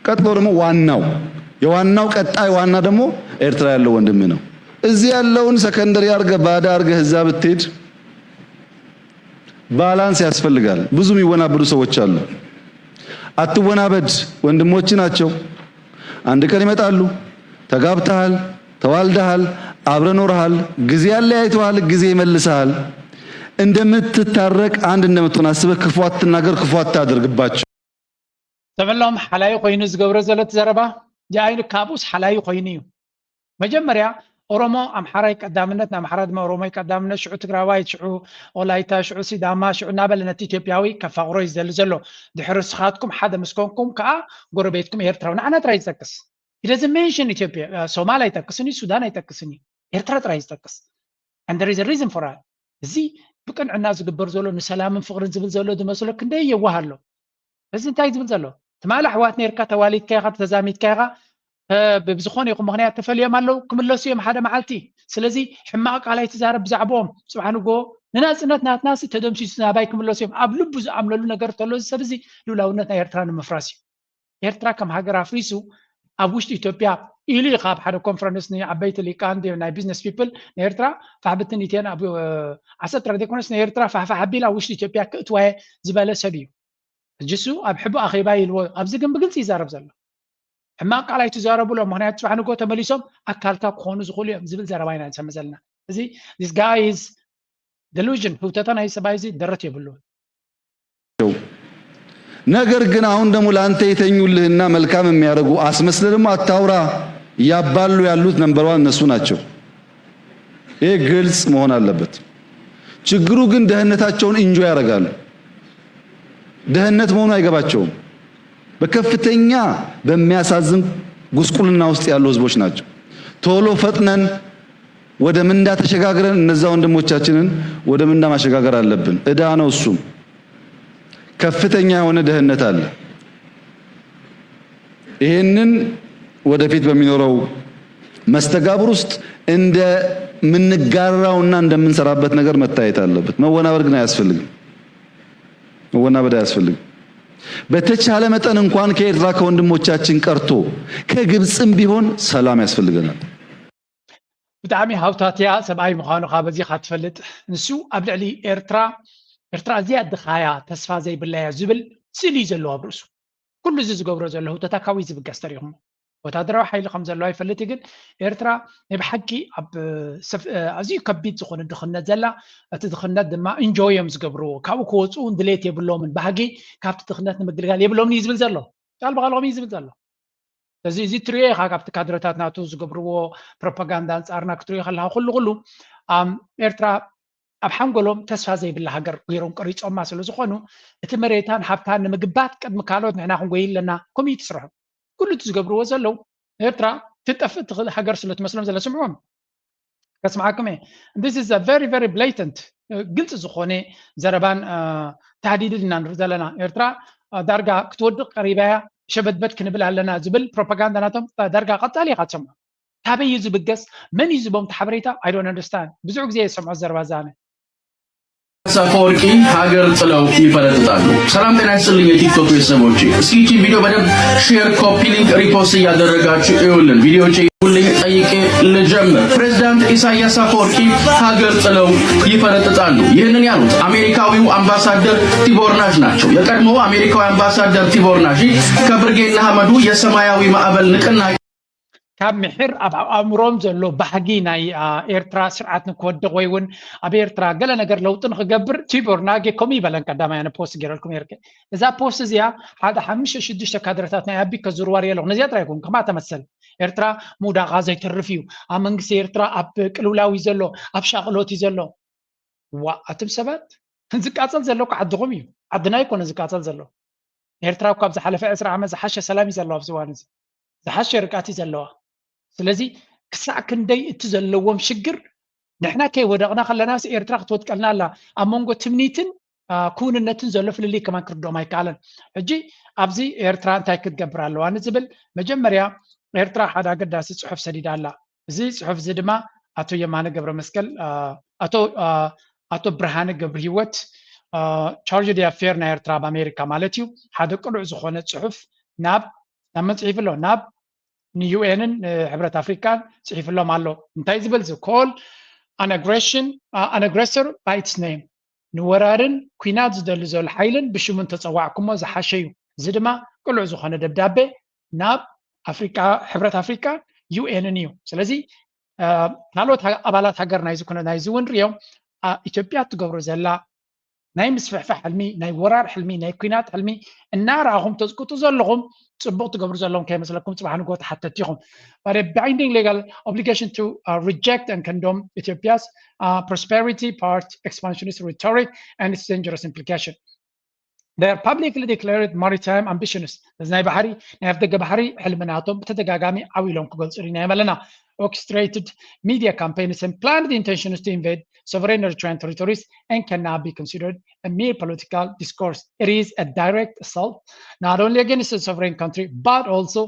ቀጥሎ ደግሞ ዋናው የዋናው ቀጣይ ዋና ደግሞ ኤርትራ ያለው ወንድም ነው። እዚህ ያለውን ሰከንደሪ አርገ ባዳ አርገ እዛ ብትሄድ ባላንስ ያስፈልጋል። ብዙ የሚወናበዱ ሰዎች አሉ። አትወናበድ፣ ወንድሞች ናቸው። አንድ ቀን ይመጣሉ። ተጋብተሃል፣ ተዋልደሃል፣ አብረ ኖርሃል። ጊዜ ያለያይተዋል፣ ጊዜ ይመልሰሃል። እንደምትታረቅ አንድ እንደምትሆን አስበህ ክፉ አትናገር፣ ክፉ አታድርግባቸው። ተበሎም ሓላዩ ኮይኑ ዝገብሮ ዘሎ እቲ ዘረባ ጃይሉ ካብኡስ ሓላዩ ኮይኑ እዩ። መጀመርያ ኦሮሞ ኣምሓራይ ቀዳምነት፣ ንኣምሓራ ድማ ኦሮሞይ ቀዳምነት፣ ሽዑ ትግራዋይ፣ ሽዑ ወላይታ፣ ሽዑ ሲዳማ፣ ሽዑ እናበለ ነቲ ኢትዮጵያዊ ከፋቕሮ እዩ ዝደሊ ዘሎ። ድሕሪ ንስኻትኩም ሓደ ምስ ኮንኩም ከዓ ጎረቤትኩም ኤርትራዊ ንዓና ጥራይ ዝጠቅስ። He doesn't mention ኢትዮጵያ፣ ሶማል ኣይጠቅስን እዩ፣ ሱዳን ኣይጠቅስን እዩ፣ ኤርትራ ጥራይ ዝጠቅስ። And there is a reason for that። እዚ ብቅንዕና ዝግበር ዘሎ ንሰላምን ፍቕርን ዝብል ዘሎ ዝመስሎ ክንደይ የዋህ ኣሎ። እዚ እንታይ ዝብል ዘሎ? ትማሊ ኣሕዋት ነርካ፣ ተዋሊድካ ኢኻ፣ ተዛሚድካ ኢኻ፣ ብዝኾነ ይኹን ምኽንያት ተፈልዮም ኣለዉ፣ ክምለሱ እዮም ሓደ መዓልቲ። ስለዚ ሕማቕ ቃል ኣይትዛረብ ብዛዕባኦም። ጽባሕ ንጎ ንናጽነት ናትናሲ ተደምሲሱ ናባይ ክምለሱ እዮም። ኣብ ልቡ ዝኣምነሉ ነገር ተሎ እዚ ሰብ እዚ ልኡላውነት ናይ ኤርትራ ንምፍራስ እዩ። ኤርትራ ከም ሃገር ኣፍሪሱ ኣብ ውሽጢ ኢትዮጵያ ኢሉ እዩ ካብ ሓደ ኮንፈረንስ ንዓበይቲ ሊቃን ናይ ቢዝነስ ፒፕል ንኤርትራ ፋሕብትን ኢትየን ኣብ ዓሰብ ጥራይ ዘይኮነስ ንኤርትራ ፋሕፋሕ ኣቢል ኣብ ውሽጢ ኢትዮጵያ ክእትዋየ ዝበለ ሰብ እዩ። ሕጂ እሱ ኣብ ሕቡእ ኣኼባ ኢልዎ ኣብዚ ግን ብግልፂ ይዛረብ ዘሎ። ሕማቕ ቃል ኣይትዛረብሎም፣ ምክንያቱ ፅባሕ ንጎ ተመሊሶም ኣካልካ ክኾኑ ዝኽእሉ እዮም ዝብል ዘረባ ኢና ንሰምዕ ዘለና። እዚ this guy is delusion፣ ህውተታ ናይ ሰብኣይ እዚ ደረት የብሉን። ነገር ግን አሁን ደግሞ ለአንተ የተኙልህና መልካም የሚያደርጉ አስመስለ ደግሞ አታውራ። እያባሉ ያሉት ነምበር ዋን እነሱ ናቸው። ይህ ግልጽ መሆን አለበት። ችግሩ ግን ደህንነታቸውን ኢንጆይ ያደርጋሉ። ደህንነት መሆኑ አይገባቸውም። በከፍተኛ በሚያሳዝን ጉስቁልና ውስጥ ያሉ ህዝቦች ናቸው። ቶሎ ፈጥነን ወደ ምንዳ ተሸጋግረን እነዛ ወንድሞቻችንን ወደ ምንዳ ማሸጋገር አለብን። እዳ ነው እሱም። ከፍተኛ የሆነ ድህነት አለ። ይሄንን ወደፊት በሚኖረው መስተጋብር ውስጥ እንደምንጋራውና እንደምንሰራበት ነገር መታየት አለበት። መወናበድ ግን አያስፈልግም። መወናበድ አያስፈልግም። በተቻለ መጠን እንኳን ከኤርትራ ከወንድሞቻችን ቀርቶ ከግብፅም ቢሆን ሰላም ያስፈልገናል። ብጣዕሚ ሃውታትያ ሰብኣይ ምዃኑ ካብ በዚኻ ትፈልጥ። ንሱ ኣብ ልዕሊ ኤርትራ፣ ኤርትራ እዚኣ ድኻያ ተስፋ ዘይብላያ ዝብል ስእሊ እዩ ዘለዎ ኣብ ርእሱ። ኩሉ እዚ ዝገብሮ ዘሎ ህውተታ ካብኡ እዩ ዝብገስ ተሪኹሞ። ወታደራዊ ሓይሊ ከም ዘለዎ ይፈልጥ እዩ፣ ግን ኤርትራ ናይ ብሓቂ ኣብ ኣዝዩ ከቢድ ዝኾነ ድኽነት ዘላ፣ እቲ ድኽነት ድማ ኢንጆይ እዮም ዝገብርዎ። ካብኡ ክወፅኡ እውን ድሌት የብሎምን፣ ባህጊ ካብቲ ድኽነት ንምግልጋል የብሎምን እዩ ዝብል ዘሎ። ቃል ብቓል ከምኡ እዩ ዝብል ዘሎ። እዚ እዚ ትሪኦ ኢኻ ካብቲ ካድረታት ናቱ ዝገብርዎ ፕሮፓጋንዳ ኣንጻርና ክትሪኦ ከለኻ ኩሉ ኩሉ ኣም ኤርትራ ኣብ ሓንጎሎም ተስፋ ዘይብላ ሃገር ገይሮም ቀሪጾማ ስለ ዝኾኑ እቲ መሬታን ሃብታን ንምግባት ቅድሚ ካልኦት ንሕና ክንጎይ ኣለና። ከምኡ እዩ ትስርሖም። ኩሉ እቲ ዝገብርዎ ዘለዉ ኤርትራ ትጠፍእ ትኽእል ሃገር ስለ ትመስሎም ዘለ ስምዖም ከስምዓኩም እየ። This is a very very blatant ግልፂ ዝኾነ ዘረባን ታህዲድን ኢና ንርኢ ዘለና። ኤርትራ ዳርጋ ክትወድቕ ቀሪባያ ሸበድበድ ክንብል ኣለና ዝብል ፕሮፓጋንዳ ናቶም ዳርጋ ቀፃሊ ኢኻ ትሰምዖ። ካበይ እዩ ዝብገስ? መን እዩ ዝቦም ሓበሬታ? I don't understand። ብዙሕ ግዜ የሰምዖ ዘረባ ዛነ አፈወርቂ ሀገር ጥለው ይፈረጥጣሉ። ሰላም ጤና ይስጥልኝ የቲክቶክ ቤተሰቦቼ፣ እስኪ ይቺ ቪዲዮ በደንብ ሼር፣ ኮፒ ሊንክ፣ ሪፖስት እያደረጋችሁ እዩልን። ቪዲዮቼ ሁልኝ ጠይቄ ልጀምር። ፕሬዝዳንት ኢሳያስ አፈወርቂ ሀገር ጥለው ይፈረጥጣሉ። ይህንን ያሉት አሜሪካዊው አምባሳደር ቲቦር ናሽ ናቸው። የቀድሞው አሜሪካዊ አምባሳደር ቲቦር ናሽ ከብርጌድ ንሓመዱ የሰማያዊ ማዕበል ንቅናቄ ካብ ምሕር ኣብ ኣእምሮም ዘሎ ባህጊ ናይ ኤርትራ ስርዓት ንክወድቕ ወይ እውን ኣብ ኤርትራ ገለ ነገር ለውጢ ንክገብር ቲቦር ናጌ ከምኡ ይበለን። ቀዳማይ ኣነ ፖስት ገይረልኩም ኤርክ እዛ ፖስት እዚኣ ሓደ ሓሙሽተ ሽዱሽተ ካድረታት ናይ ኣቢ ከዝርዋር የለኹ ነዚኣ ጥራይ ይኮን ከማ ተመሰል ኤርትራ ምውዳቓ ዘይተርፍ እዩ። ኣብ መንግስቲ ኤርትራ ኣብ ቅልውላው እዩ ዘሎ፣ ኣብ ሻቕሎት እዩ ዘሎ። ዋ ኣቱም ሰባት ዝቃጸል ዘሎ እኮ ዓድኹም እዩ፣ ዓድና ኣይኮነ ዝቃጸል ዘሎ። ኤርትራ እኮ ኣብ ዝሓለፈ ዕስራ ዓመት ዝሓሸ ሰላም እዩ ዘለዋ ኣብዚ እዋን እዚ። ዝሓሸ ርግኣት እዩ ዘለዋ። ስለዚ ክሳዕ ክንደይ እቲ ዘለዎም ሽግር ንሕና ከይወደቕና ከለናስ ኤርትራ ክትወድቀልና ኣላ። ኣብ መንጎ ትምኒትን ክውንነትን ዘሎ ፍልልይ ከማን ክርድኦም ኣይከኣለን። ሕጂ ኣብዚ ኤርትራ እንታይ ክትገብር ኣለዋ ንዝብል መጀመርያ ኤርትራ ሓደ ኣገዳሲ ፅሑፍ ሰዲዳ ኣላ። እዚ ፅሑፍ እዚ ድማ ኣቶ የማነ ገብረ መስቀል ኣቶ ኣቶ ብርሃነ ገብረ ህይወት ቻርጅ ዲ ኣፌር ናይ ኤርትራ ኣብ ኣሜሪካ ማለት እዩ ሓደ ቅሉዕ ዝኾነ ፅሑፍ ናብ ናብ መን ጽሒፉ ኣሎ? ናብ ንዩኤንን ሕብረት ኣፍሪካን ጽሒፍሎም ኣሎ። እንታይ ዝብል? Call an aggression, uh, an aggressor by its name። ንወራርን ኩናት ዝደሊ ዘሎ ሓይልን ብሽሙ እንተጸዋዕኩሞ ዝሓሸ እዩ። እዚ ድማ ቅሉዕ ዝኾነ ደብዳቤ ናብ ኣፍሪካ፣ ሕብረት ኣፍሪካን ዩኤንን እዩ። ስለዚ ካልኦት ኣባላት ሃገር ናይዚ ኩነ ናይዚ እውን ሪኦም ኢትዮጵያ ትገብሮ ዘላ ናይ ምስፍሕፋሕ ሕልሚ፣ ናይ ወራር ሕልሚ፣ ናይ ኩናት ሕልሚ እናረኣኹም ተዝቅጡ ዘለኹም ጽቡቕ ትገብሩ ዘለኹም ከይመስለኩም ጽባሕ ንግሆ ተሓተቲ ኢኹም። But a binding legal obligation to uh, reject and condemn Ethiopia's uh, prosperity part expansionist rhetoric and its dangerous implication. They are publicly declared maritime ambitionists. እዚ ናይ ባሕሪ ናይ ኣፍደገ ባሕሪ ሕልምናቶም ብተደጋጋሚ ዓው ኢሎም ክገልጹ ኢና ኣለና። Orchestrated media campaigns and planned intentions to invade sovereign Eritrean territories and cannot be considered a mere political discourse. It is a direct assault not only against a sovereign country but also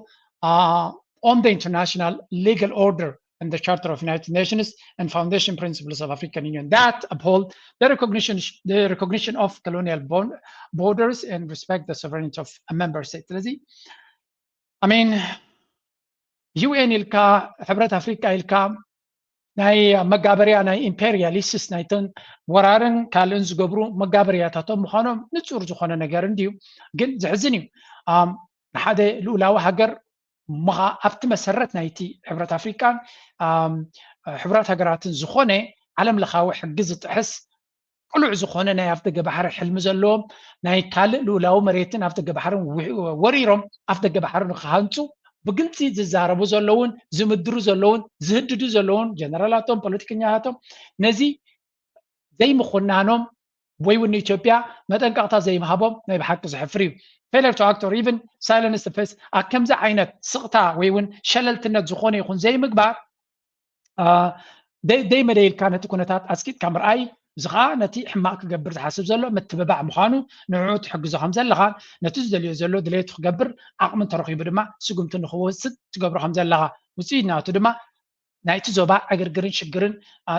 uh, on the international legal order and the Charter of United Nations and foundation principles of African Union that uphold the recognition, the recognition of colonial borders and respect the sovereignty of a member state. ስለዚ I mean ዩኤን ኢልካ ሕብረት ኣፍሪካ ኢልካ ናይ መጋበርያ ናይ ኢምፔሪያሊስትስ ናይተን ወራርን ካልእን ዝገብሩ መጋበርያታቶም ምዃኖም ንጹር ዝኾነ ነገር እንድዩ። ግን ዘሕዝን እዩ። ንሓደ ልኡላዊ ሃገር ምኻ ኣብቲ መሰረት ናይቲ ሕብረት ኣፍሪቃን ሕቡራት ሃገራትን ዝኾነ ዓለም ለኻዊ ሕጊ ዝጥሕስ ቅሉዕ ዝኾነ ናይ ኣፍደገ ባሕሪ ሕልሚ ዘለዎም ናይ ካልእ ልኡላዊ መሬትን ኣፍደገ ባሕርን ወሪሮም ኣፍደገ ባሕሪ ንክሃንፁ ብግልፂ ዝዛረቡ ዘለውን ዝምድሩ ዘለውን ዝህድዱ ዘለውን ጀነራላቶም ፖለቲከኛታቶም ነዚ ዘይምኹናኖም ወይ እውን ንኢትዮጵያ መጠንቀቕታ ዘይምሃቦም ናይ ብሓቂ ዘሕፍር እዩ። Failure to act or even silence the face ኣብ ከምዚ ዓይነት ስቕታ ወይ እውን ሸለልትነት ዝኾነ ይኹን ዘይምግባር ደይ መደይ ኢልካ ነቲ ኩነታት ኣስቂጥካ ምርኣይ እዚ ከዓ ነቲ ሕማቕ ክገብር ዝሓስብ ዘሎ ምትብባዕ ምዃኑ ንዕኡ ትሕግዞ ከም ዘለኻ ነቲ ዝደልዮ ዘሎ ድሌቱ ክገብር ዓቕሚ እንተረኺቡ ድማ ስጉምቲ ንክወስድ ትገብሮ ከም ዘለኻ ውፅኢት ናቱ ድማ ናይቲ ዞባ ዕግርግርን ሽግርን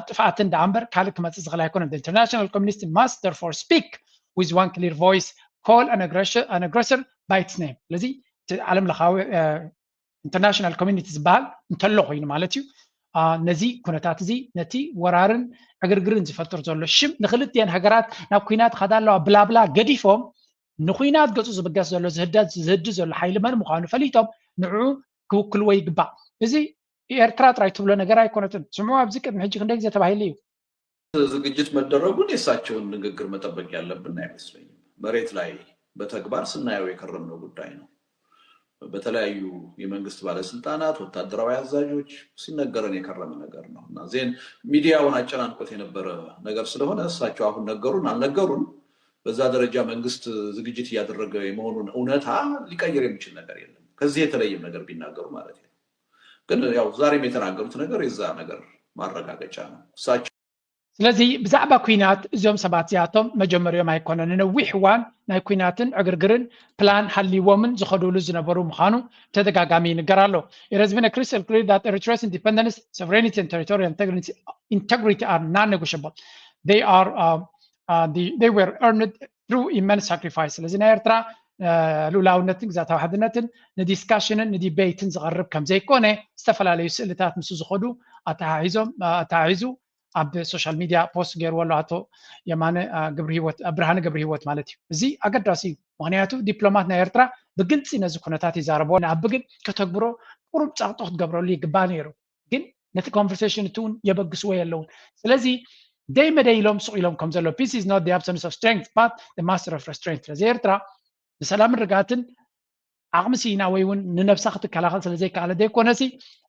ጥፍኣትን ደኣ እምበር ካልእ ክመፅእ ዝኽእል ኣይኮነን። The international community must therefore speak with one clear voice, call an aggressor by its name። ስለዚ እቲ ዓለም ለኻዊ ኢንተርናሽናል ኮሚኒቲ ዝበሃል እንተሎ ኮይኑ ማለት እዩ። ነዚ ኩነታት እዚ ነቲ ወራርን ዕግርግርን ዝፈጥር ዘሎ ሽም ንክልቲኤን ሃገራት ናብ ኩናት ኻዳ ኣለዋ ብላብላ ገዲፎም ንኩናት ገፁ ዝብገስ ዘሎ ዝህዲ ዘሎ ሓይሊ መን ምዃኑ ፈሊጦም ንዕኡ ክውክልዎ ይግባእ። እዚ ኤርትራ ጥራይ ትብሎ ነገር ኣይኮነትን። ስምዑ ኣብዚ ቅድሚ ሕጂ ክንደይ ግዜ ተባሂሉ እዩ። ዝግጅት መደረጉን የሳቸውን ንግግር መጠበቅ ያለብን አይመስለኝም። መሬት ላይ በተግባር ስናየው የከረምነው ጉዳይ ነው። በተለያዩ የመንግስት ባለስልጣናት፣ ወታደራዊ አዛዦች ሲነገረን የከረመ ነገር ነው እና ዜን ሚዲያውን አጨናንቆት የነበረ ነገር ስለሆነ እሳቸው አሁን ነገሩን አልነገሩን በዛ ደረጃ መንግስት ዝግጅት እያደረገ የመሆኑን እውነታ ሊቀይር የሚችል ነገር የለም። ከዚህ የተለየም ነገር ቢናገሩ ማለት ነው። ግን ያው ዛሬም የተናገሩት ነገር የዛ ነገር ማረጋገጫ ነው። እሳቸው ስለዚ ብዛዕባ ኲናት እዚኦም ሰባት እዚኣቶም መጀመሪኦም ኣይኮነን። ንነዊሕ እዋን ናይ ኲናትን ዕግርግርን ፕላን ሃልይዎምን ዝኸዱሉ ዝነበሩ ምዃኑ ብተደጋጋሚ ይንገር ኣሎ። It has been a crystal clear that Eritrea's independence, sovereignty and territorial integrity, integrity are non-negotiable. They are uh, uh, the, they were earned through immense sacrifice። ስለዚ ናይ ኤርትራ ልኡላውነትን ግዛታዊ ሓድነትን ንዲስካሽንን ንዲቤይትን ዝቐርብ ከም ዘይኮነ ዝተፈላለዩ ስእልታት ምስ ዝኸዱ ኣተሓሒዞም ኣተሓሒዙ ኣብ ሶሻል ሚድያ ፖስት ገይርዎ ኣሎ ኣቶ የማነ ግብሪ ህይወት ብርሃነ ግብሪ ህይወት ማለት እዩ። እዚ ኣገዳሲ እዩ። ምክንያቱ ዲፕሎማት ናይ ኤርትራ ብግልፂ ነዚ ኩነታት ይዛረቦ ንኣቢ ግን ከተግብሮ ቁሩብ ፀቕጢ ክትገብረሉ ይግባእ ነይሩ። ግን ነቲ ኮንቨርሴሽን እቲ እውን የበግስዎ የለውን። ስለዚ ደይ መደይ ኢሎም ሱቕ ኢሎም ከም ዘሎ peace is not the absence of strength but the master of restraint። ስለዚ ኤርትራ ንሰላምን ርግኣትን ዓቕሚ ስኢና ወይ እውን ንነብሳ ክትከላኸል ስለ ዘይከኣለ ዘይኮነሲ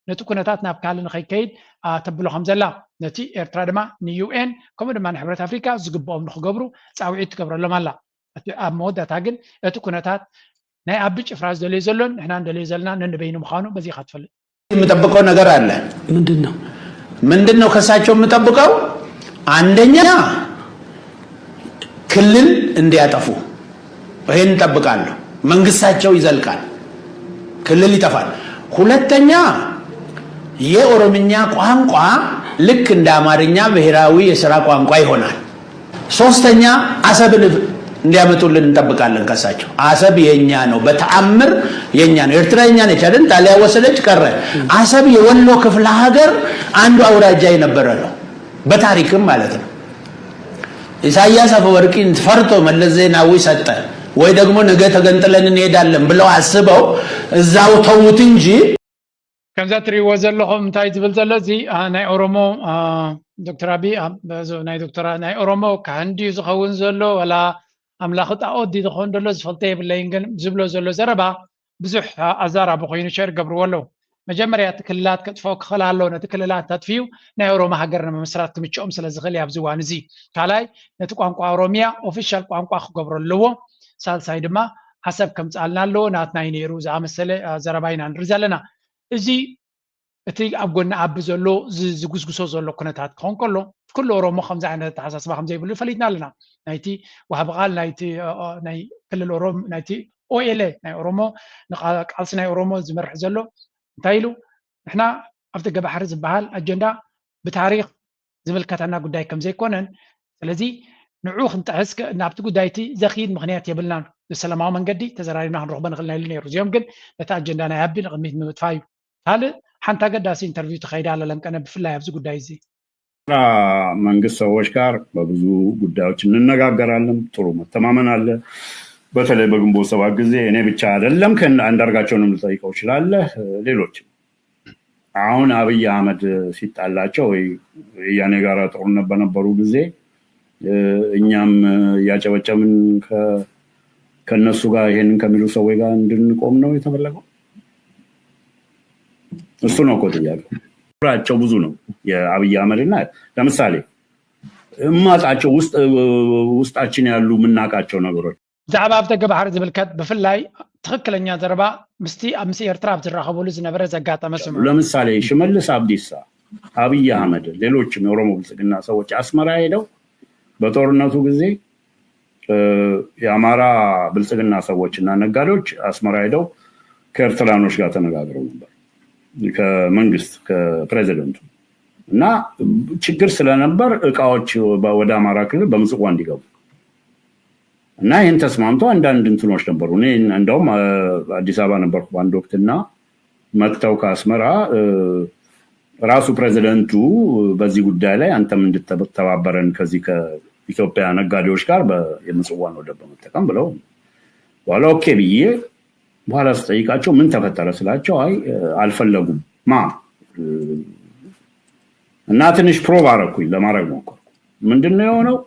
ነቲ ኩነታት ናብ ካልእ ንኸይከይድ ተብሎ ከም ዘላ ነቲ ኤርትራ ድማ ንዩኤን ከምኡ ድማ ንሕብረት ኣፍሪካ ዝግብኦም ንክገብሩ ፃውዒት ትገብረሎም ኣላ። ኣብ መወዳእታ ግን እቲ ኩነታት ናይ ኣቢ ጭፍራ ዝደልዮ ዘሎን ንሕና ንደልዮ ዘለና ነንበይኑ ምዃኑ በዚ ኢኻ ትፈልጥ። የምጠብቀው ነገር አለ። ምንድን ነው? ምንድን ነው ከሳቸው የምጠብቀው? አንደኛ ክልል እንዲያጠፉ ይሄን እንጠብቃለሁ። መንግስታቸው ይዘልቃል፣ ክልል ይጠፋል። ሁለተኛ የኦሮምኛ ቋንቋ ልክ እንደ አማርኛ ብሔራዊ የስራ ቋንቋ ይሆናል። ሶስተኛ አሰብን እንዲያመጡልን እንጠብቃለን ከሳቸው። አሰብ የኛ ነው፣ በተአምር የኛ ነው። ኤርትራ የኛ ነች አይደል? ጣሊያን ወሰደች ቀረ። አሰብ የወሎ ክፍለ ሀገር አንዱ አውራጃ የነበረ ነው፣ በታሪክም ማለት ነው። ኢሳያስ አፈወርቂን ፈርቶ መለስ ዜናዊ ሰጠ ወይ ደግሞ ነገ ተገንጥለን እንሄዳለን ብለው አስበው እዛው ተዉት እንጂ። ከምዛ ትሪእዎ ዘለኹም እንታይ ዝብል ዘሎ እዚ ናይ ኦሮሞ ዶክተር ኣቢ ናይ ዶክተር ናይ ኦሮሞ ካህን ድዩ ዝኸውን ዘሎ ወላ ኣምላኽ ጣኦት ድዩ ዝኸውን ዘሎ ዝፈልጦ የብለይን። ግን ዝብሎ ዘሎ ዘረባ ብዙሕ ኣዛራቢ ኮይኑ ሸር ገብርዎ ኣለዉ። መጀመርያ እቲ ክልላት ከጥፍኦ ክኽእል ኣለዎ። ነቲ ክልላት ተጥፍዩ ናይ ኦሮሞ ሃገር ንምምስራት ክምችኦም ስለ ዝኽእል እዩ ኣብዚ እዋን እዚ። ካልኣይ ነቲ ቋንቋ ኦሮሚያ ኦፊሻል ቋንቋ ክገብሮ ኣለዎ። ሳልሳይ ድማ ዓሰብ ከምፅኣልና ኣለዎ ናትና እዩ ነይሩ ዝኣመሰለ ዘረባ ኢና ንርኢ ዘለና። እዚ እቲ ኣብ ጎኒ ኣቢ ዘሎ ዝጉስጉሶ ዘሎ ኩነታት ክኾን ከሎ ኩሉ ኦሮሞ ከምዚ ዓይነት ኣተሓሳስባ ከምዘይብሉ ፈሊጥና ኣለና። ናይቲ ዋህቢ ቃል ናይቲ ናይ ክልል ኦሮም ናይቲ ኦኤልኤ ናይ ኦሮሞ ቃልሲ ናይ ኦሮሞ ዝመርሕ ዘሎ እንታይ ኢሉ ንሕና ኣብ ደገ ባሕሪ ዝበሃል ኣጀንዳ ብታሪክ ዝምልከተና ጉዳይ ከም ዘይኮነን ስለዚ ንዑ ክንጥሕስ ናብቲ ጉዳይ እቲ ዘኽይድ ምኽንያት የብልናን። ብሰላማዊ መንገዲ ተዘራሪብና ክንረኽቦ ንኽእል ኢና ኢሉ ነይሩ። እዚኦም ግን ነቲ ኣጀንዳ ናይ ኣቢ ንቕድሚት ንምጥፋእ እዩ። ካልእ ሓንቲ ኣገዳሲ ኢንተርቪው ተኸይዳ ኣላ ለምቀነ ብፍላይ ኣብዚ ጉዳይ እዚ። መንግስት ሰዎች ጋር በብዙ ጉዳዮች እንነጋገራለን። ጥሩ መተማመን አለ። በተለይ በግንቦት ሰባት ጊዜ እኔ ብቻ አይደለም ከአንዳርጋቸውንም ልጠይቀው እችላለህ። ሌሎችም አሁን አብይ አህመድ ሲጣላቸው ወይ ወያኔ ጋር ጦርነት በነበሩ ጊዜ እኛም እያጨበጨብን ከነሱ ጋር ይሄንን ከሚሉ ሰዎች ጋር እንድንቆም ነው የተፈለገው። እሱ ነው እኮ ጥያቄው። ቁጥራቸው ብዙ ነው የአብይ አህመድ እና ለምሳሌ እማቃቸው ውስጣችን ያሉ የምናቃቸው ነገሮች ብዛዕባ ኣብ ደገ ባሕሪ ዝምልከት ብፍላይ ትኽክለኛ ዘረባ ምስቲ ኣብ ምስ ኤርትራ ኣብ ዝራኸበሉ ዝነበረ ዘጋጠመ ስምዑ። ለምሳሌ ሽመልስ ኣብዲሳ፣ አብይ አህመድ፣ ሌሎችም የኦሮሞ ብልጽግና ሰዎች አስመራ ሄደው በጦርነቱ ጊዜ የአማራ ብልጽግና ሰዎች እና ነጋዴዎች አስመራ ሄደው ከኤርትራኖች ጋር ተነጋግረው ነበር ከመንግስት ከፕሬዚደንቱ እና ችግር ስለነበር እቃዎች ወደ አማራ ክልል በምጽዋ እንዲገቡ እና ይህን ተስማምቶ አንዳንድ እንትኖች ነበሩ። እኔ እንደውም አዲስ አበባ ነበርኩ በአንድ ወቅትና መጥተው ከአስመራ ራሱ ፕሬዚደንቱ በዚህ ጉዳይ ላይ አንተም እንድትተባበረን ከዚህ ከኢትዮጵያ ነጋዴዎች ጋር የምጽዋን ወደብ በመጠቀም ብለው በኋላ ኦኬ ብዬ በኋላ ስጠይቃቸው ምን ተፈጠረ ስላቸው አይ አልፈለጉም ማ እና ትንሽ ፕሮቭ አረኩኝ ለማድረግ ሞከርኩ። ምንድን ነው የሆነው?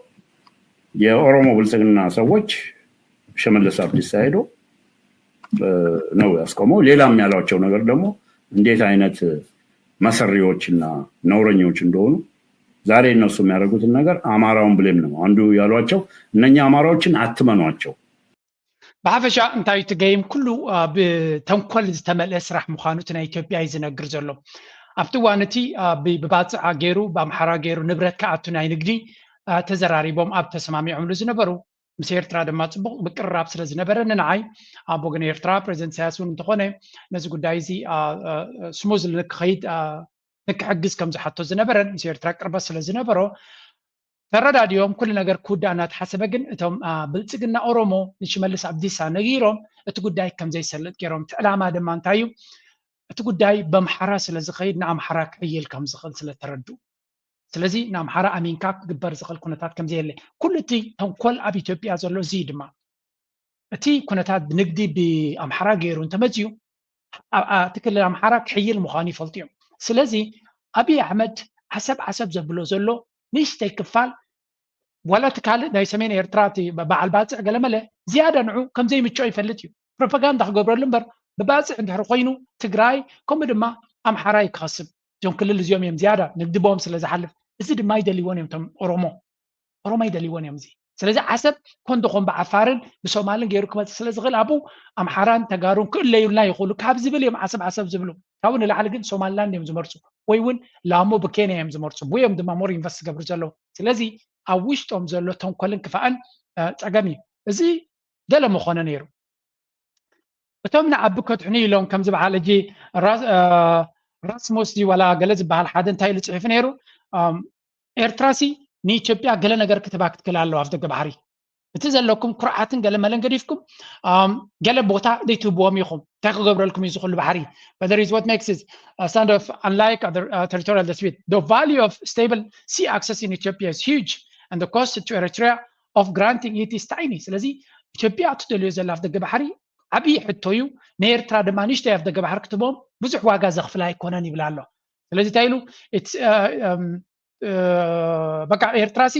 የኦሮሞ ብልጽግና ሰዎች ሽመልስ አብዲሳ ሄዶ ነው ያስቆመው። ሌላም ያሏቸው ነገር ደግሞ እንዴት አይነት መሰሪዎች እና ነውረኞች እንደሆኑ ዛሬ እነሱ የሚያደርጉትን ነገር አማራውን ብሌም ነው አንዱ ያሏቸው። እነኛ አማራዎችን አትመኗቸው። ብሓፈሻ እንታይ እቲ ገይም ኩሉ ብተንኮል ዝተመልአ ስራሕ ምዃኑ እቲ ናይ ኢትዮጵያ እዩ ዝነግር ዘሎ። ኣብቲ እዋን እቲ ብባፅዕ ገይሩ ብኣምሓራ ገይሩ ንብረት ክኣቱ ናይ ንግዲ ተዘራሪቦም ኣብ ተሰማሚዖምሉ ዝነበሩ ምስ ኤርትራ ድማ ፅቡቅ ምቅርራብ ስለ ዝነበረ ንንዓይ ኣብ ወገን ኤርትራ ፕሬዚደንት ኢሳያስ እውን እንተኾነ ነዚ ጉዳይ እዚ ስሙዝ ንክኸይድ ንክሕግዝ ከም ዝሓቶ ዝነበረን ምስ ኤርትራ ቅርበት ስለ ዝነበሮ ተረዳዲኦም ኩሉ ነገር ክውዳእ እናተሓሰበ ግን እቶም ብልፅግና ኦሮሞ ንሽመልስ ኣብዲሳ ነጊሮም እቲ ጉዳይ ከም ዘይሰልጥ ገይሮም እቲ ዕላማ ድማ እንታይ እዩ እቲ ጉዳይ በምሓራ ስለ ዝኸይድ ንኣምሓራ ክዕይል ከም ዝኽእል ስለ ተረድኡ ስለዚ ንኣምሓራ ኣሚንካ ክግበር ዝኽእል ኩነታት ከም ዘየለ ኩሉ እቲ ተንኮል ኣብ ኢትዮጵያ ዘሎ እዚ ድማ እቲ ኩነታት ንግዲ ብኣምሓራ ገይሩ እንተመፅዩ እቲ ክልል ኣምሓራ ክሕይል ምዃኑ ይፈልጡ እዮም። ስለዚ ኣብይ ኣሕመድ ዓሰብ ዓሰብ ዘብሎ ዘሎ ንእሽተይ ክፋል ዋላ እቲ ካልእ ናይ ሰሜን ኤርትራ እቲ በዓል ባፅዕ ገለመለ ዝያዳ ንዑ ከምዘይምችኦ ይፈልጥ እዩ። ፕሮፓጋንዳ ክገብረሉ እምበር ብባፅዕ እንድሕር ኮይኑ ትግራይ ከምኡ ድማ ኣምሓራ እዩ ክኸስብ። እዞም ክልል እዚኦም እዮም ዝያዳ ንግዲ ቦም ስለ ዝሓልፍ እዚ ድማ ይደልይዎን እዮም እቶም ኦሮሞ ኦሮሞ ይደልይዎን እዮም እዚ ስለዚ ዓሰብ ኮንዶ ኮን ብዓፋርን ብሶማልን ገይሩ ክመፅእ ስለ ዝኽእል ኣብኡ ኣምሓራን ተጋሩን ክእለዩልና ይኽእሉ ካብ ዝብል እዮም ዓሰብ ዓሰብ ዝብሉ ካብኡ ንላዕሊ ግን ሶማልላንድ እዮም ዝመርፁ ወይ እውን ላሞ ብኬንያ እዮም ዝመርፁ ብኡ እዮም ድማ ሞር ኢንቨስት ዝገብሩ ዘለዉ ስለዚ ኣብ ውሽጦም ዘሎ ተንኮልን ክፋእን ፀገም እዩ እዚ ገለ ምኾነ ነይሩ እቶም ንዓቢ ከትሕኑ ኢሎም ከም ዝበሃል ሕጂ ራስሙስ ዋላ ገለ ዝበሃል ሓደ እንታይ ኢሉ ፅሒፉ ነይሩ ኤርትራሲ ንኢትዮጵያ ገለ ነገር ክትባ ክትክል ኣለዋ ኣብ ደገ ባሕሪ እቲ ዘለኩም ኩርዓትን ገለ መለን ገዲፍኩም ገለ ቦታ ዘይትህብዎም ኢኹም። እንታይ ክገብረልኩም እዩ ዝኽሉ ባሕሪ? But there is what makes it a sort of unlike other uh, territorial dispute. The value of stable sea access in Ethiopia is huge and the cost to Eritrea of granting it is tiny. ስለዚ ኢትዮጵያ እትደልዮ ዘላ ኣፍደገ ባሕሪ ዓብዪ ሕቶ እዩ። ንኤርትራ ድማ ንእሽተይ ኣፍደገ ባሕሪ ክትቦም ብዙሕ ዋጋ ዘኽፍላ ኣይኮነን ይብል ኣሎ። ስለዚ እንታይ ኢሉ በቃ ኤርትራ ሲ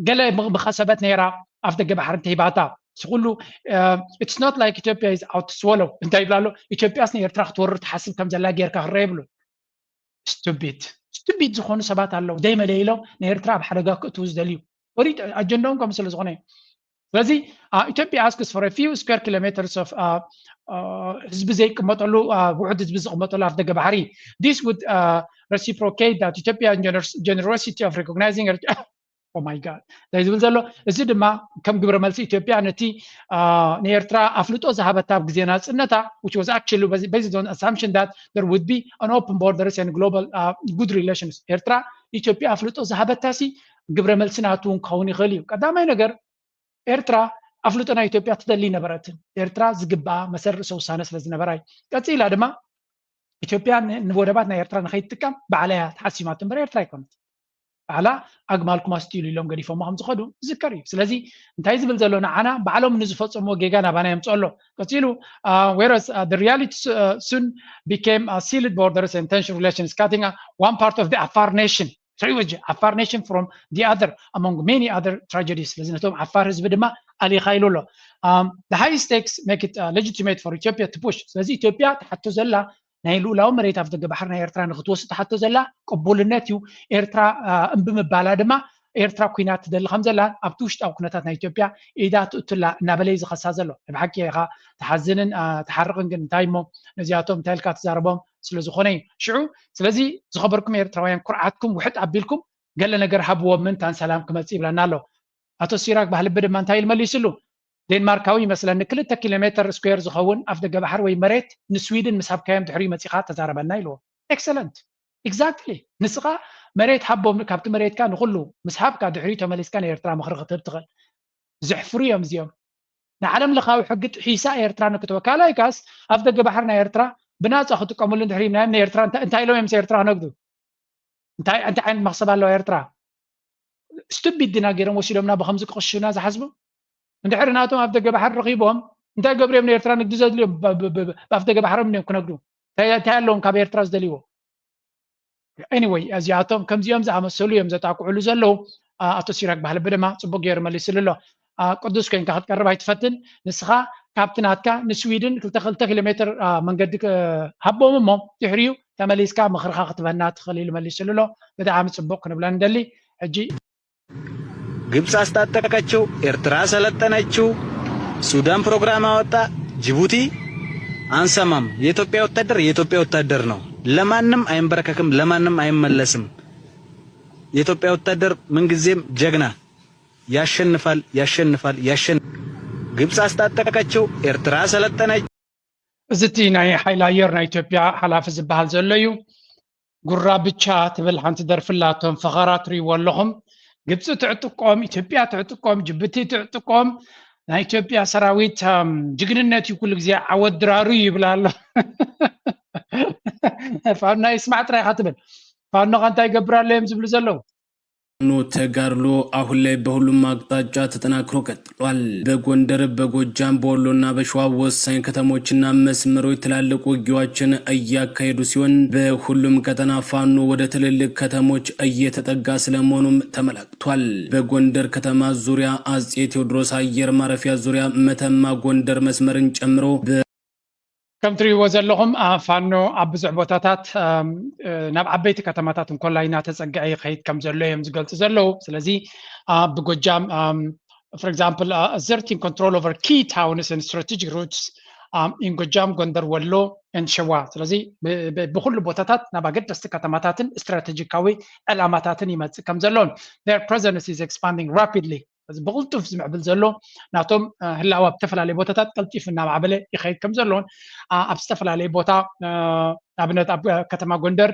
ገለ ምኸሰበት ነይራ ኣፍደገ ባሕሪ እንተሂባታ ስኩሉ it's not like Ethiopia is out to swallow እንታይ ይብላ ኣሎ። ኢትዮጵያስ ንኤርትራ ክትወርር ትሓስብ ከም ዘላ ጌርካ ክረአ ይብሉ። ስቱፒድ ስቱፒድ ዝኾኑ ሰባት ኣለዉ ዘይመለይሎም ንኤርትራ ኣብ ሓደጋ ክእትዉ ዝደልዩ ወሪድ ኣጀንዳኦም ከምኡ ስለ ዝኾነ እዩ። ስለዚ ኢትዮጵያ asks for a few square kilometers of ህዝቢ ዘይቅመጠሉ ውሑድ ህዝቢ ዝቅመጠሉ ኣፍደገ ባሕሪ this would reciprocate that Ethiopian generosity of recognizing oh my god እንታይ ዝብል ዘሎ እዚ ድማ ከም ግብረ መልሲ ኢትዮጵያ ነቲ ንኤርትራ ኣፍልጦ ዝሃበታ ኣብ ግዜ ናጽነታ which was actually based on assumption that there would be an open borders and global good relations ኤርትራ ኢትዮጵያ ኣፍልጦ ዝሃበታ ሲ ግብረ መልሲ ናቱ እውን ክኸውን ይኽእል እዩ። ቀዳማይ ነገር ኤርትራ ኣፍልጦ ናይ ኢትዮጵያ ትደሊ ነበረትን ኤርትራ ዝግባኣ መሰል ርእሰ ውሳነ ስለ ዝነበራ እዩ። ቀፂላ ድማ ኢትዮጵያ ንወደባት ናይ ኤርትራ ንኸይትጥቀም ባዕላ እያ ተሓሲማቶ እምበር ኤርትራ ኣይኮነት። ባዕላ ኣግማልኩም ኣስትይሉ ኢሎም ገዲፎሞ ከም ዝኸዱ ዝዝከር እዩ። ስለዚ እንታይ ዝብል ዘሎ ንዓና ባዕሎም ንዝፈፀምዎ ጌጋ ናባና የምፅኦ ኣሎ። ቀፂሉ whereas the reality soon became sealed borders and tension relations cutting one part of the Afar nation ትሪወጂ Afar nation from the other among many other tragedies ስለዚ ነቶም ዓፋር ህዝቢ ድማ ኣሊኻ ኢሉ ኣሎ። The high stakes make it legitimate for Ethiopia to push ስለዚ ኢትዮጵያ ትሓቶ ዘላ ናይ ልኡላዊ መሬት ኣፍደገ ባሕሪ ናይ ኤርትራ ንክትወስድ ትሓቶ ዘላ ቅቡልነት እዩ። ኤርትራ እምቢ ምባላ ድማ ኤርትራ ኩናት ትደሊ ከም ዘላ ኣብቲ ውሽጣዊ ኩነታት ናይ ኢትዮጵያ ኢዳ ትእቱላ እናበለ እዩ ዝኸሳ ዘሎ። ናይ ብሓቂ ኢኻ ትሓዝንን ትሓርቕን ግን እንታይ እሞ ነዚኣቶም እንታይ ኢልካ ትዛረቦም ስለ ዝኾነ እዩ። ሽዑ ስለዚ ዝኸበርኩም ኤርትራውያን ኩርዓትኩም ውሕጥ ኣቢልኩም ገለ ነገር ሃብዎም ምእንታን ሰላም ክመጽእ ይብለና ኣሎ። ኣቶ ሲራክ ባህልቢ ድማ እንታይ ኢሉ መሊስሉ? ዴንማርካዊ ይመስለኒ ክልተ ኪሎ ሜተር ስኩዌር ዝኸውን ኣፍ ደገ ባሕሪ ወይ መሬት ንስዊድን ምስ ሃብካዮም ድሕሪኡ መጺኻ ተዛረበና ኢልዎ። ኤክሰለንት ኤግዛክትሊ ንስኻ መሬት ሃቦም ካብቲ መሬትካ ንኹሉ ምስ ሃብካ ድሕሪኡ ተመሊስካ ንኤርትራ ምኽሪ ክትህብ ትኽእል። ዘሕፍሩ እዮም እዚኦም። ንዓለም ለኻዊ ሕጊ ጥሒሳ ኤርትራ ንክትወ ካልኣይ ካስ ኣፍ ደገ ባሕሪ ናይ ኤርትራ ብናፃ ክጥቀምሉ እንድሕር ኢልናዮም ንኤርትራ እንታይ ኢሎም እዮም ምስ ኤርትራ ክነግዱ? እንታይ እንታይ ዓይነት መክሰብ ኣለዋ ኤርትራ? ስቱፒድ ዲና ገይሮም ወሲዶምና ብከምዚ ክቕሽሹና ዝሓስቡ? እንድሕር ናቶም ኣፍ ደገ ባሕሪ ረኺቦም እንታይ ገብሩ እዮም ንኤርትራ ንግዲ ዘድልዮም? ብኣፍ ደገ ባሕሮም እዮም ክነግዱ። እንታይ ኣለዎም ካብ ኤርትራ ዝደልይዎ? Anyway እዚኣቶም ከምዚኦም ዝኣመሰሉ እዮም ዘጣቅዕሉ ዘለዉ። ኣቶ ሲራክ ባህልቢ ድማ ፅቡቅ ገይሩ መሊስሉ ኣሎ። ቅዱስ ኮይንካ ክትቀርብ ኣይትፈትን ንስኻ ካብቲ ናትካ ንስዊድን ክልተ ክልተ ኪሎ ሜትር መንገዲ ሃቦም እሞ ድሕሪኡ ተመሊስካ ምኽርኻ ክትበና ትኽእል ኢሉ መሊስሉ ኣሎ። ብጣዕሚ ፅቡቅ ክንብላ ንደሊ። ሕጂ ግብፅ አስታጠቀችው፣ ኤርትራ ሰለጠነችው፣ ሱዳን ፕሮግራም አወጣ፣ ጅቡቲ አንሰማም። የኢትዮጵያ ወታደር የኢትዮጵያ ወታደር ነው። ለማንም አይንበረከክም፣ ለማንም አይመለስም። የኢትዮጵያ ወታደር ምንጊዜም ጀግና ያሸንፋል፣ ያሸንፋል፣ ያሸንፋል። ግብፅ አስታጠቀችው፣ ኤርትራ ሰለጠነች። እዚ እቲ ናይ ሓይሊ ኣየር ናይ ኢትዮጵያ ሓላፊ ዝበሃል ዘሎ እዩ። ጉራ ብቻ ትብል ሓንቲ ደርፊ ኣላቶም። ፈኸራ ትርእይዎ ኣለኹም። ግብፂ ትዕጥቆም፣ ኢትዮጵያ ትዕጥቆም፣ ጅቡቲ ትዕጥቆም። ናይ ኢትዮጵያ ሰራዊት ጅግንነት እዩ ኩሉ ግዜ ዓወት ድራሩ ይብል ኣሎ። ፋኖ ይስማዕ ጥራይ ኢኻ ትብል። ፋኖ ከ እንታይ ይገብር ኣሎ እዮም ዝብሉ ዘለዉ? ፋኖ ተጋድሎ አሁን ላይ በሁሉም አቅጣጫ ተጠናክሮ ቀጥሏል። በጎንደር፣ በጎጃም፣ በወሎና በሸዋ ወሳኝ ከተሞችና መስመሮች ትላልቅ ውጊያዎችን እያካሄዱ ሲሆን በሁሉም ቀጠና ፋኖ ወደ ትልልቅ ከተሞች እየተጠጋ ስለመሆኑም ተመላክቷል። በጎንደር ከተማ ዙሪያ አጼ ቴዎድሮስ አየር ማረፊያ ዙሪያ መተማ ጎንደር መስመርን ጨምሮ ከም ትሪእዎ ዘለኹም ፋኖ ኣብ ብዙሕ ቦታታት ናብ ዓበይቲ ከተማታት እንኮላይ እናተፀግዐ ይኸይድ ከም ዘሎ እዮም ዝገልፁ ዘለዉ። ስለዚ ብጎጃም for example exerting control over key towns and strategic routes in ጎጃም፣ ጎንደር፣ ወሎ and ሸዋ። ስለዚ ብኩሉ ቦታታት ናብ ኣገደስቲ ከተማታትን ስትራቴጂካዊ ዕላማታትን ይመፅእ ከም ዘሎን their presence is expanding rapidly እዚ ብቕልጡፍ ዝምዕብል ዘሎ ናቶም ህላወ ኣብ ዝተፈላለዩ ቦታታት ቀልጢፉ እናማዕበለ ይኸይድ ከም ዘለውን ኣብ ዝተፈላለዩ ቦታ ንኣብነት ኣብ ከተማ ጎንደር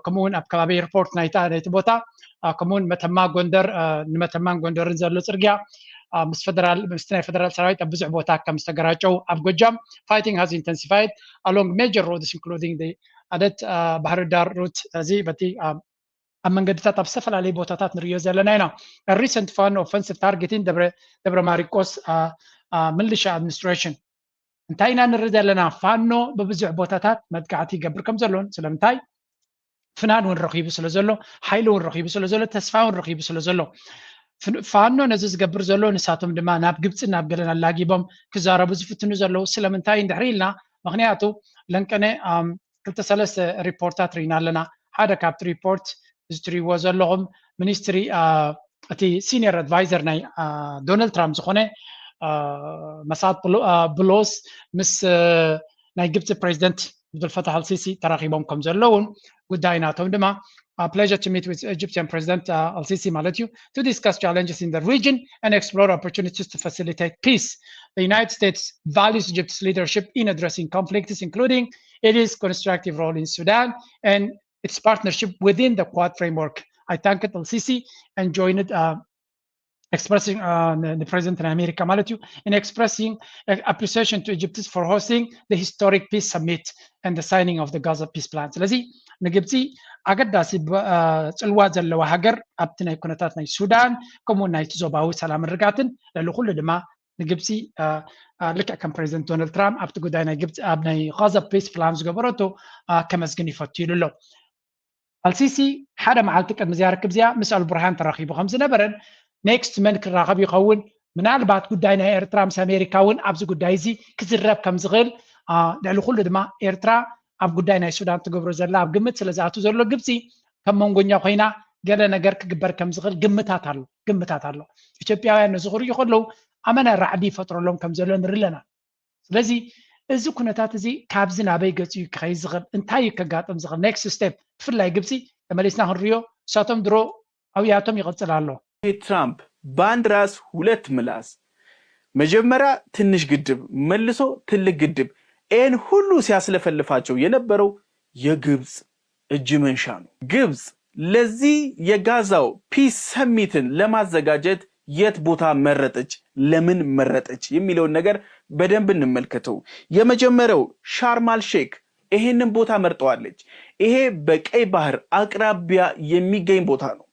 ከምኡውን ኣብ ከባቢ ኤርፖርት ናይቲ ቦታ ከምኡውን መተማ ጎንደር ንመተማን ጎንደርን ዘሎ ፅርግያ ምስ ፈደራል ምስቲ ናይ ፈደራል ሰራዊት ኣብ ብዙሕ ቦታ ከም ዝተገራጨው ኣብ ጎጃም fighting has intensified along major roads including the ኣደት ባህር ዳር ሩት እዚ በቲ ኣብ መንገድታት ኣብ ዝተፈላለዩ ቦታታት ንሪኦ ዘለና ኢና። Recent Fano offensive targeting ደብረ ማርቆስ ምልሻ administration እንታይ ኢና ንርኢ ዘለና? ፋኖ ብብዙሕ ቦታታት መጥቃዕቲ ይገብር ከም ዘሎን ስለምንታይ ፍናን እውን ረኺቡ ስለ ዘሎ ሓይሊ እውን ረኺቡ ስለ ዘሎ ተስፋ እውን ረኺቡ ስለ ዘሎ ፋኖ ነዚ ዝገብር ዘሎ ንሳቶም ድማ ናብ ግብፂ ናብ ገለን ኣላጊቦም ክዛረቡ ዝፍትኑ ዘለዉ ስለምንታይ እንድሕሪ ኢልና ምክንያቱ ለንቀነ ክልተ ሰለስተ ሪፖርታት ርኢና ኣለና ሓደ ካብቲ ሪፖርት እዚ ትሪእዎ ዘለኹም ሚኒስትሪ እቲ senior advisor ናይ ዶናልድ ትራምፕ ዝኾነ መሳድ ብሎስ ምስ ናይ ግብፂ ፕሬዚደንት ዓብዱልፈታሕ ኣልሲሲ ተራኺቦም ከም ዘለውን ጉዳይ ናቶም ድማ pleasure to meet with Egyptian President uh, Al-Sisi ማለት እዩ to discuss challenges in the region and explore opportunities to facilitate peace. The United States values Egypt's leadership in addressing conflicts, including its constructive role in Sudan and its partnership within the Quad framework. I thanked Al-Sisi and joined uh, expressing uh, the president in America ማለት እዩ in expressing appreciation to Egypt for hosting the historic peace summit and the signing of the Gaza peace plan. ስለዚ ንግብፂ ኣገዳሲ ፅልዋ ዘለዋ ሃገር ኣብቲ ናይ ኩነታት ናይ ሱዳን ከምኡ ናይቲ ዞባዊ ሰላም ርጋትን ልዕሊ ኩሉ ድማ ንግብፂ ልክዕ ከም ፕሬዚደንት ዶናልድ ትራምፕ ኣብቲ ጉዳይ ናይ ግብፂ ኣብ ናይ ጋዛ ፒስ ፕላን ዝገበረቶ ከመስግን ይፈቱ ኢሉ ኣሎ። ኣልሲሲ ሓደ መዓልቲ ቅድሚ እዚኣ ርክብ እዚኣ ምስ ኣልቡርሃን ተራኺቡ ከም ዝነበረን ኔክስት መን ክራኸብ ይኸውን ምናልባት ጉዳይ ናይ ኤርትራ ምስ ኣሜሪካ እውን ኣብዚ ጉዳይ እዚ ክዝረብ ከም ዝኽእል ልዕሊ ኩሉ ድማ ኤርትራ ኣብ ጉዳይ ናይ ሱዳን ትገብሮ ዘላ ኣብ ግምት ስለ ዝኣቱ ዘሎ ግብፂ ከም መንጎኛ ኮይና ገለ ነገር ክግበር ከም ዝኽእል ግምታት ኣሎ ግምታት ኣሎ ኢትዮጵያውያን ነዚ ክርእዩ ከለዉ ኣመና ራዕዲ ይፈጥረሎም ከም ዘሎ ንርኢ ኣለና ስለዚ እዚ ኩነታት እዚ ካብዚ ናበይ ገፂ እዩ ክኸይድ ዝኽእል እንታይ እዩ ከጋጥም ዝኽእል ኔክስት ስቴፕ ብፍላይ ግብፂ ተመሊስና ክንሪዮ እሳቶም ድሮ ኣብያቶም ይቐፅል ኣሎ ትራምፕ በአንድ ራስ ሁለት ምላስ መጀመሪያ ትንሽ ግድብ መልሶ ትልቅ ግድብ ይህን ሁሉ ሲያስለፈልፋቸው የነበረው የግብፅ እጅ መንሻ ነው። ግብፅ ለዚህ የጋዛው ፒስ ሰሚትን ለማዘጋጀት የት ቦታ መረጠች፣ ለምን መረጠች የሚለውን ነገር በደንብ እንመልከተው። የመጀመሪያው ሻርማል ሼክ ይሄንን ቦታ መርጠዋለች። ይሄ በቀይ ባህር አቅራቢያ የሚገኝ ቦታ ነው።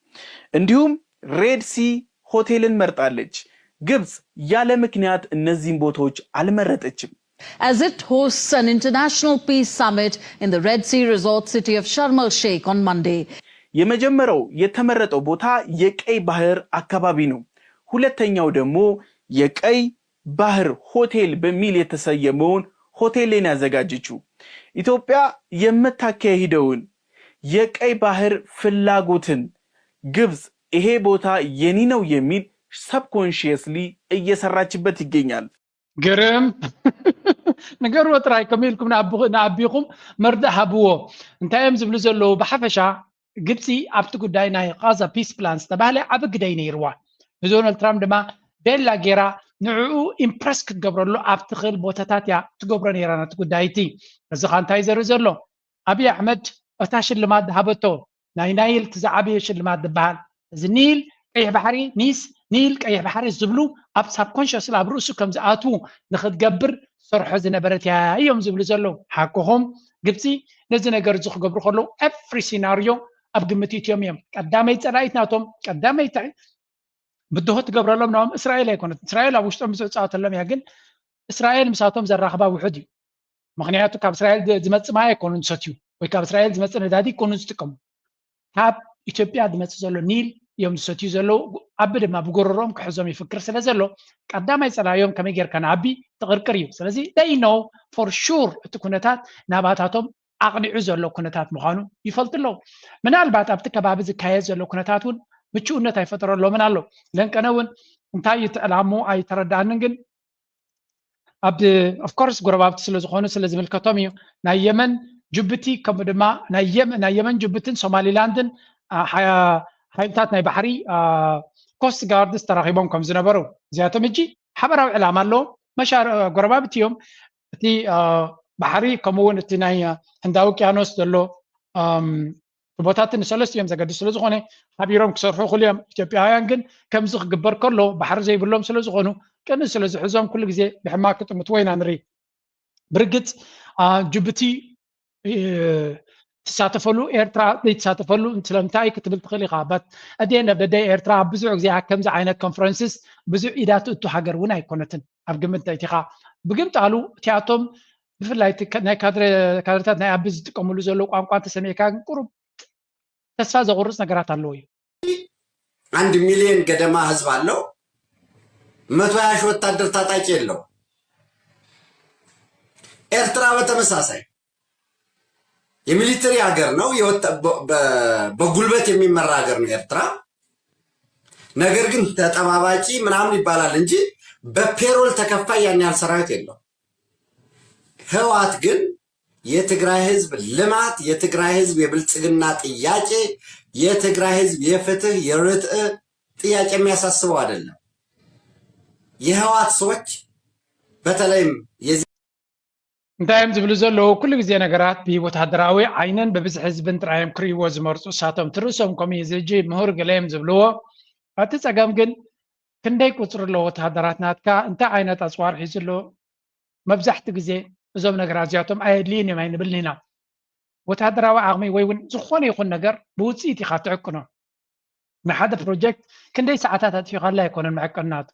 እንዲሁም ሬድ ሲ ሆቴልን መርጣለች። ግብፅ ያለ ምክንያት እነዚህን ቦታዎች አልመረጠችም። As it hosts an international peace summit in the Red Sea resort city of Sharm el Sheikh on Monday. የመጀመሪያው የተመረጠው ቦታ የቀይ ባህር አካባቢ ነው። ሁለተኛው ደግሞ የቀይ ባህር ሆቴል በሚል የተሰየመውን ሆቴልን ያዘጋጀችው። ኢትዮጵያ የምታካሂደውን የቀይ ባህር ፍላጎትን ግብፅ ይሄ ቦታ የኔ ነው የሚል subconsciously እየሰራችበት ይገኛል። ግርም ንገርዎ ጥራይ ከምኡ ኢልኩም ንኣቢኹም መርዳእ ሃብዎ እንታይ እዮም ዝብሉ ዘለዉ ብሓፈሻ ግብፂ ኣብቲ ጉዳይ ናይ ቃዛ ፒስ ፕላን ዝተባህለ ዓብ ግደይ ነይርዋ ንዶናልድ ትራምፕ ድማ ቤላ ጌራ ንዕኡ ኢምፕረስ ክትገብረሉ ኣብ ትኽእል ቦታታት እያ ትገብሮ ነይራ ነቲ ጉዳይ እቲ እዚ ኻ እንታይ ዘርኢ ዘሎ ኣብይ ኣሕመድ እታ ሽልማት ዝሃበቶ ናይ ናይል እቲ ዝዓበየ ሽልማት ዝበሃል እዚ ኒል ቀይሕ ባሕሪ ኒስ ኒል ቀይሕ ባሕሪ ዝብሉ ኣብ ሳብኮንሽስ ኣብ ርእሱ ከም ዝኣትዉ ንክትገብር ሰርሖ ዝነበረት እያ እዮም ዝብሉ ዘለዉ ሓቅኹም ግብፂ ነዚ ነገር እዚ ክገብሩ ከለዉ ኤፍሪ ሲናርዮ ኣብ ግምት ኢትዮም እዮም ቀዳመይ ፀላኢት ናቶም ቀዳመይ ብድሆ ትገብረሎም ናኦም እስራኤል ኣይኮነት እስራኤል ኣብ ውሽጦም ዝዕፃወተሎም እያ ግን እስራኤል ምሳቶም ዘራኽባ ውሑድ እዩ ምክንያቱ ካብ እስራኤል ዝመፅእ ማይ ኣይኮኑን ዝሰትዩ ወይ ካብ እስራኤል ዝመፅእ ነዳዲ ኣይኮኑን ዝጥቀሙ ካብ ኢትዮጵያ ዝመፅእ ዘሎ ኒል እዮም ዝሰትዩ ዘለዉ ኣቢ ድማ ብጎረሮኦም ክሕዞም ይፍክር ስለ ዘሎ ቀዳማይ ፀላዮም ከመይ ጌርካ ንኣቢ ትቕርቅር እዩ ስለዚ they know for sure እቲ ኩነታት ናባታቶም ኣቕኒዑ ዘሎ ኩነታት ምዃኑ ይፈልጡ ኣለዉ ምናልባት ኣብቲ ከባቢ ዝካየድ ዘሎ ኩነታት እውን ምችኡነት ኣይፈጠረሎምን ኣሎ ለንቀነ እውን እንታይ እዩ ትዕላሙ ኣይተረዳኣንን ግን ኣብ of course ጎረባብቲ ስለ ዝኾኑ ስለ ዝምልከቶም እዩ ናይ የመን ጅቡቲ ከምኡ ድማ ናይ የመን ጅቡትን ሶማሊላንድን ሓይልታት ናይ ባሕሪ ኮስት ጋርድስ ተራኺቦም ከም ዝነበሩ፣ እዚኣቶም ሕጂ ሓበራዊ ዕላማ ኣለዎም። መሻር ጎረባብቲ እዮም። እቲ ባሕሪ ከምኡ እውን እቲ ናይ ህንዳዊ ውቅያኖስ ዘሎ ቦታት ንሰለስቲኦም ዘገድስ ስለዝኾነ ሓቢሮም ክሰርሑ ይኽእሉ እዮም። ኢትዮጵያውያን ግን ከምዚ ክግበር ከሎ ባሕሪ ዘይብሎም ስለዝኾኑ ቅንኢ ስለዝሕዞም ኩሉ ግዜ ብሕማቅ ክጥምትዎ ኢና ንርኢ። ብርግፅ ጅቡቲ ትሳተፈሉ ኤርትራ ዘይትሳተፈሉ ስለምንታይ ክትብል ትኽእል ኢኻ። በት ኣደን ደደ ኤርትራ ኣብ ብዙሕ ግዜ ከምዚ ዓይነት ኮንፈረንስስ ብዙሕ ኢዳ ትእቱ ሃገር እውን ኣይኮነትን። ኣብ ግምት እንተእቲኻ ብግምጣሉ እቲኣቶም ብፍላይ ናይ ካድረታት ናይ ኣቢ ዝጥቀምሉ ዘለዉ ቋንቋ እንተሰሚዕካ ግን ቁሩብ ተስፋ ዘቑርፅ ነገራት ኣለዎ እዩ። አንድ ሚሊዮን ገደማ ህዝብ አለው። መቶ ሀያ ሺህ ወታደር ታጣቂ የለው። ኤርትራ በተመሳሳይ የሚሊተሪ ሀገር ነው። በጉልበት የሚመራ ሀገር ነው ኤርትራ። ነገር ግን ተጠባባቂ ምናምን ይባላል እንጂ በፔሮል ተከፋይ ያን ያህል ሰራዊት የለው። ህወሓት ግን የትግራይ ህዝብ ልማት፣ የትግራይ ህዝብ የብልጽግና ጥያቄ፣ የትግራይ ህዝብ የፍትህ የርትዕ ጥያቄ የሚያሳስበው አይደለም። የህወሓት ሰዎች በተለይም የዚህ እንታይ እዮም ዝብሉ ዘለዉ? ኩሉ ግዜ ነገራት ብወታደራዊ ዓይንን ብብዝሒ ህዝብን ጥራይ እዮም ክርእይዎ ዝመርፁ። እሳቶም ትርእሶም ከምኡ እዩ ዝጂ ምሁር ገለ እዮም ዝብልዎ። እቲ ፀገም ግን ክንደይ ቁፅሪ ኣለዎ ወታደራት ናትካ? እንታይ ዓይነት ኣፅዋር ሒዙ ኣሎ? መብዛሕቲ ግዜ እዞም ነገራት እዚኣቶም ኣየድልዩን እዮም ኣይንብልን ኢና። ወታደራዊ ዓቕሚ ወይ እውን ዝኾነ ይኹን ነገር ብውፅኢት ኢኻ ትዕቅኖ። ንሓደ ፕሮጀክት ክንደይ ሰዓታት ኣጥፊኻላ ኣይኮነን መዕቀኒ ናቱ።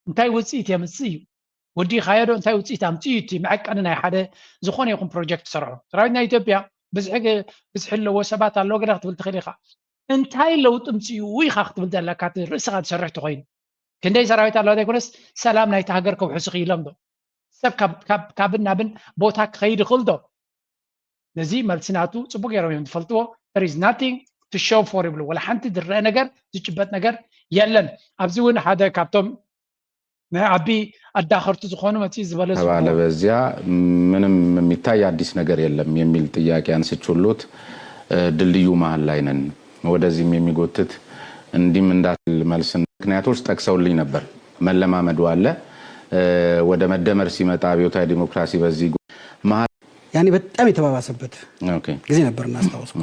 እንታይ ውፅኢት የምፅእ እዩ። ወዲእኻዮ ዶ እንታይ ውፅኢት ኣምፅኡ እዩ እቲ መዐቀኒ ናይ ሓደ ዝኾነ ይኹን ፕሮጀክት ትሰርሖ። ሰራዊት ናይ ኢትዮጵያ ብዝሒ ብዝሒ ኣለዎ ሰባት ኣለዎ ገለ ክትብል ትኽእል ኢኻ። እንታይ ለውጢ ምፅኡ ኢኻ ክትብል ዘለካ እቲ ርእስኻ ትሰርሕ ተኾይኑ። ክንደይ ሰራዊት ኣለዋ ዘይኮነስ ሰላም ናይቲ ሃገር ከውሕሱ ክኢሎም ዶ? ሰብ ካብን ናብን ቦታ ክኸይድ ይኽእል ዶ? ነዚ መልሲ ናቱ ፅቡቅ ገይሮም እዮም ዝፈልጥዎ። There is nothing to show for ይብሉ። ወላ ሓንቲ ዝረአ ነገር ዝጭበጥ ነገር የለን። ኣብዚ እውን ሓደ ካብቶም ናይ ዓቢ ኣዳኸርቲ ዝኾኑ መፅኡ ዝበለ ተባለ። በዚያ ምንም የሚታይ አዲስ ነገር የለም የሚል ጥያቄ አንስችሎት ድልድዩ መሀል ላይ ነን። ወደዚህም የሚጎትት እንዲም እንዳትል መልስን ምክንያቶች ጠቅሰውልኝ ነበር። መለማመዱ አለ። ወደ መደመር ሲመጣ አብዮታዊ ዲሞክራሲ በዚህ መሀል ያኔ በጣም የተባባሰበት ጊዜ ነበር እናስታውስኩ።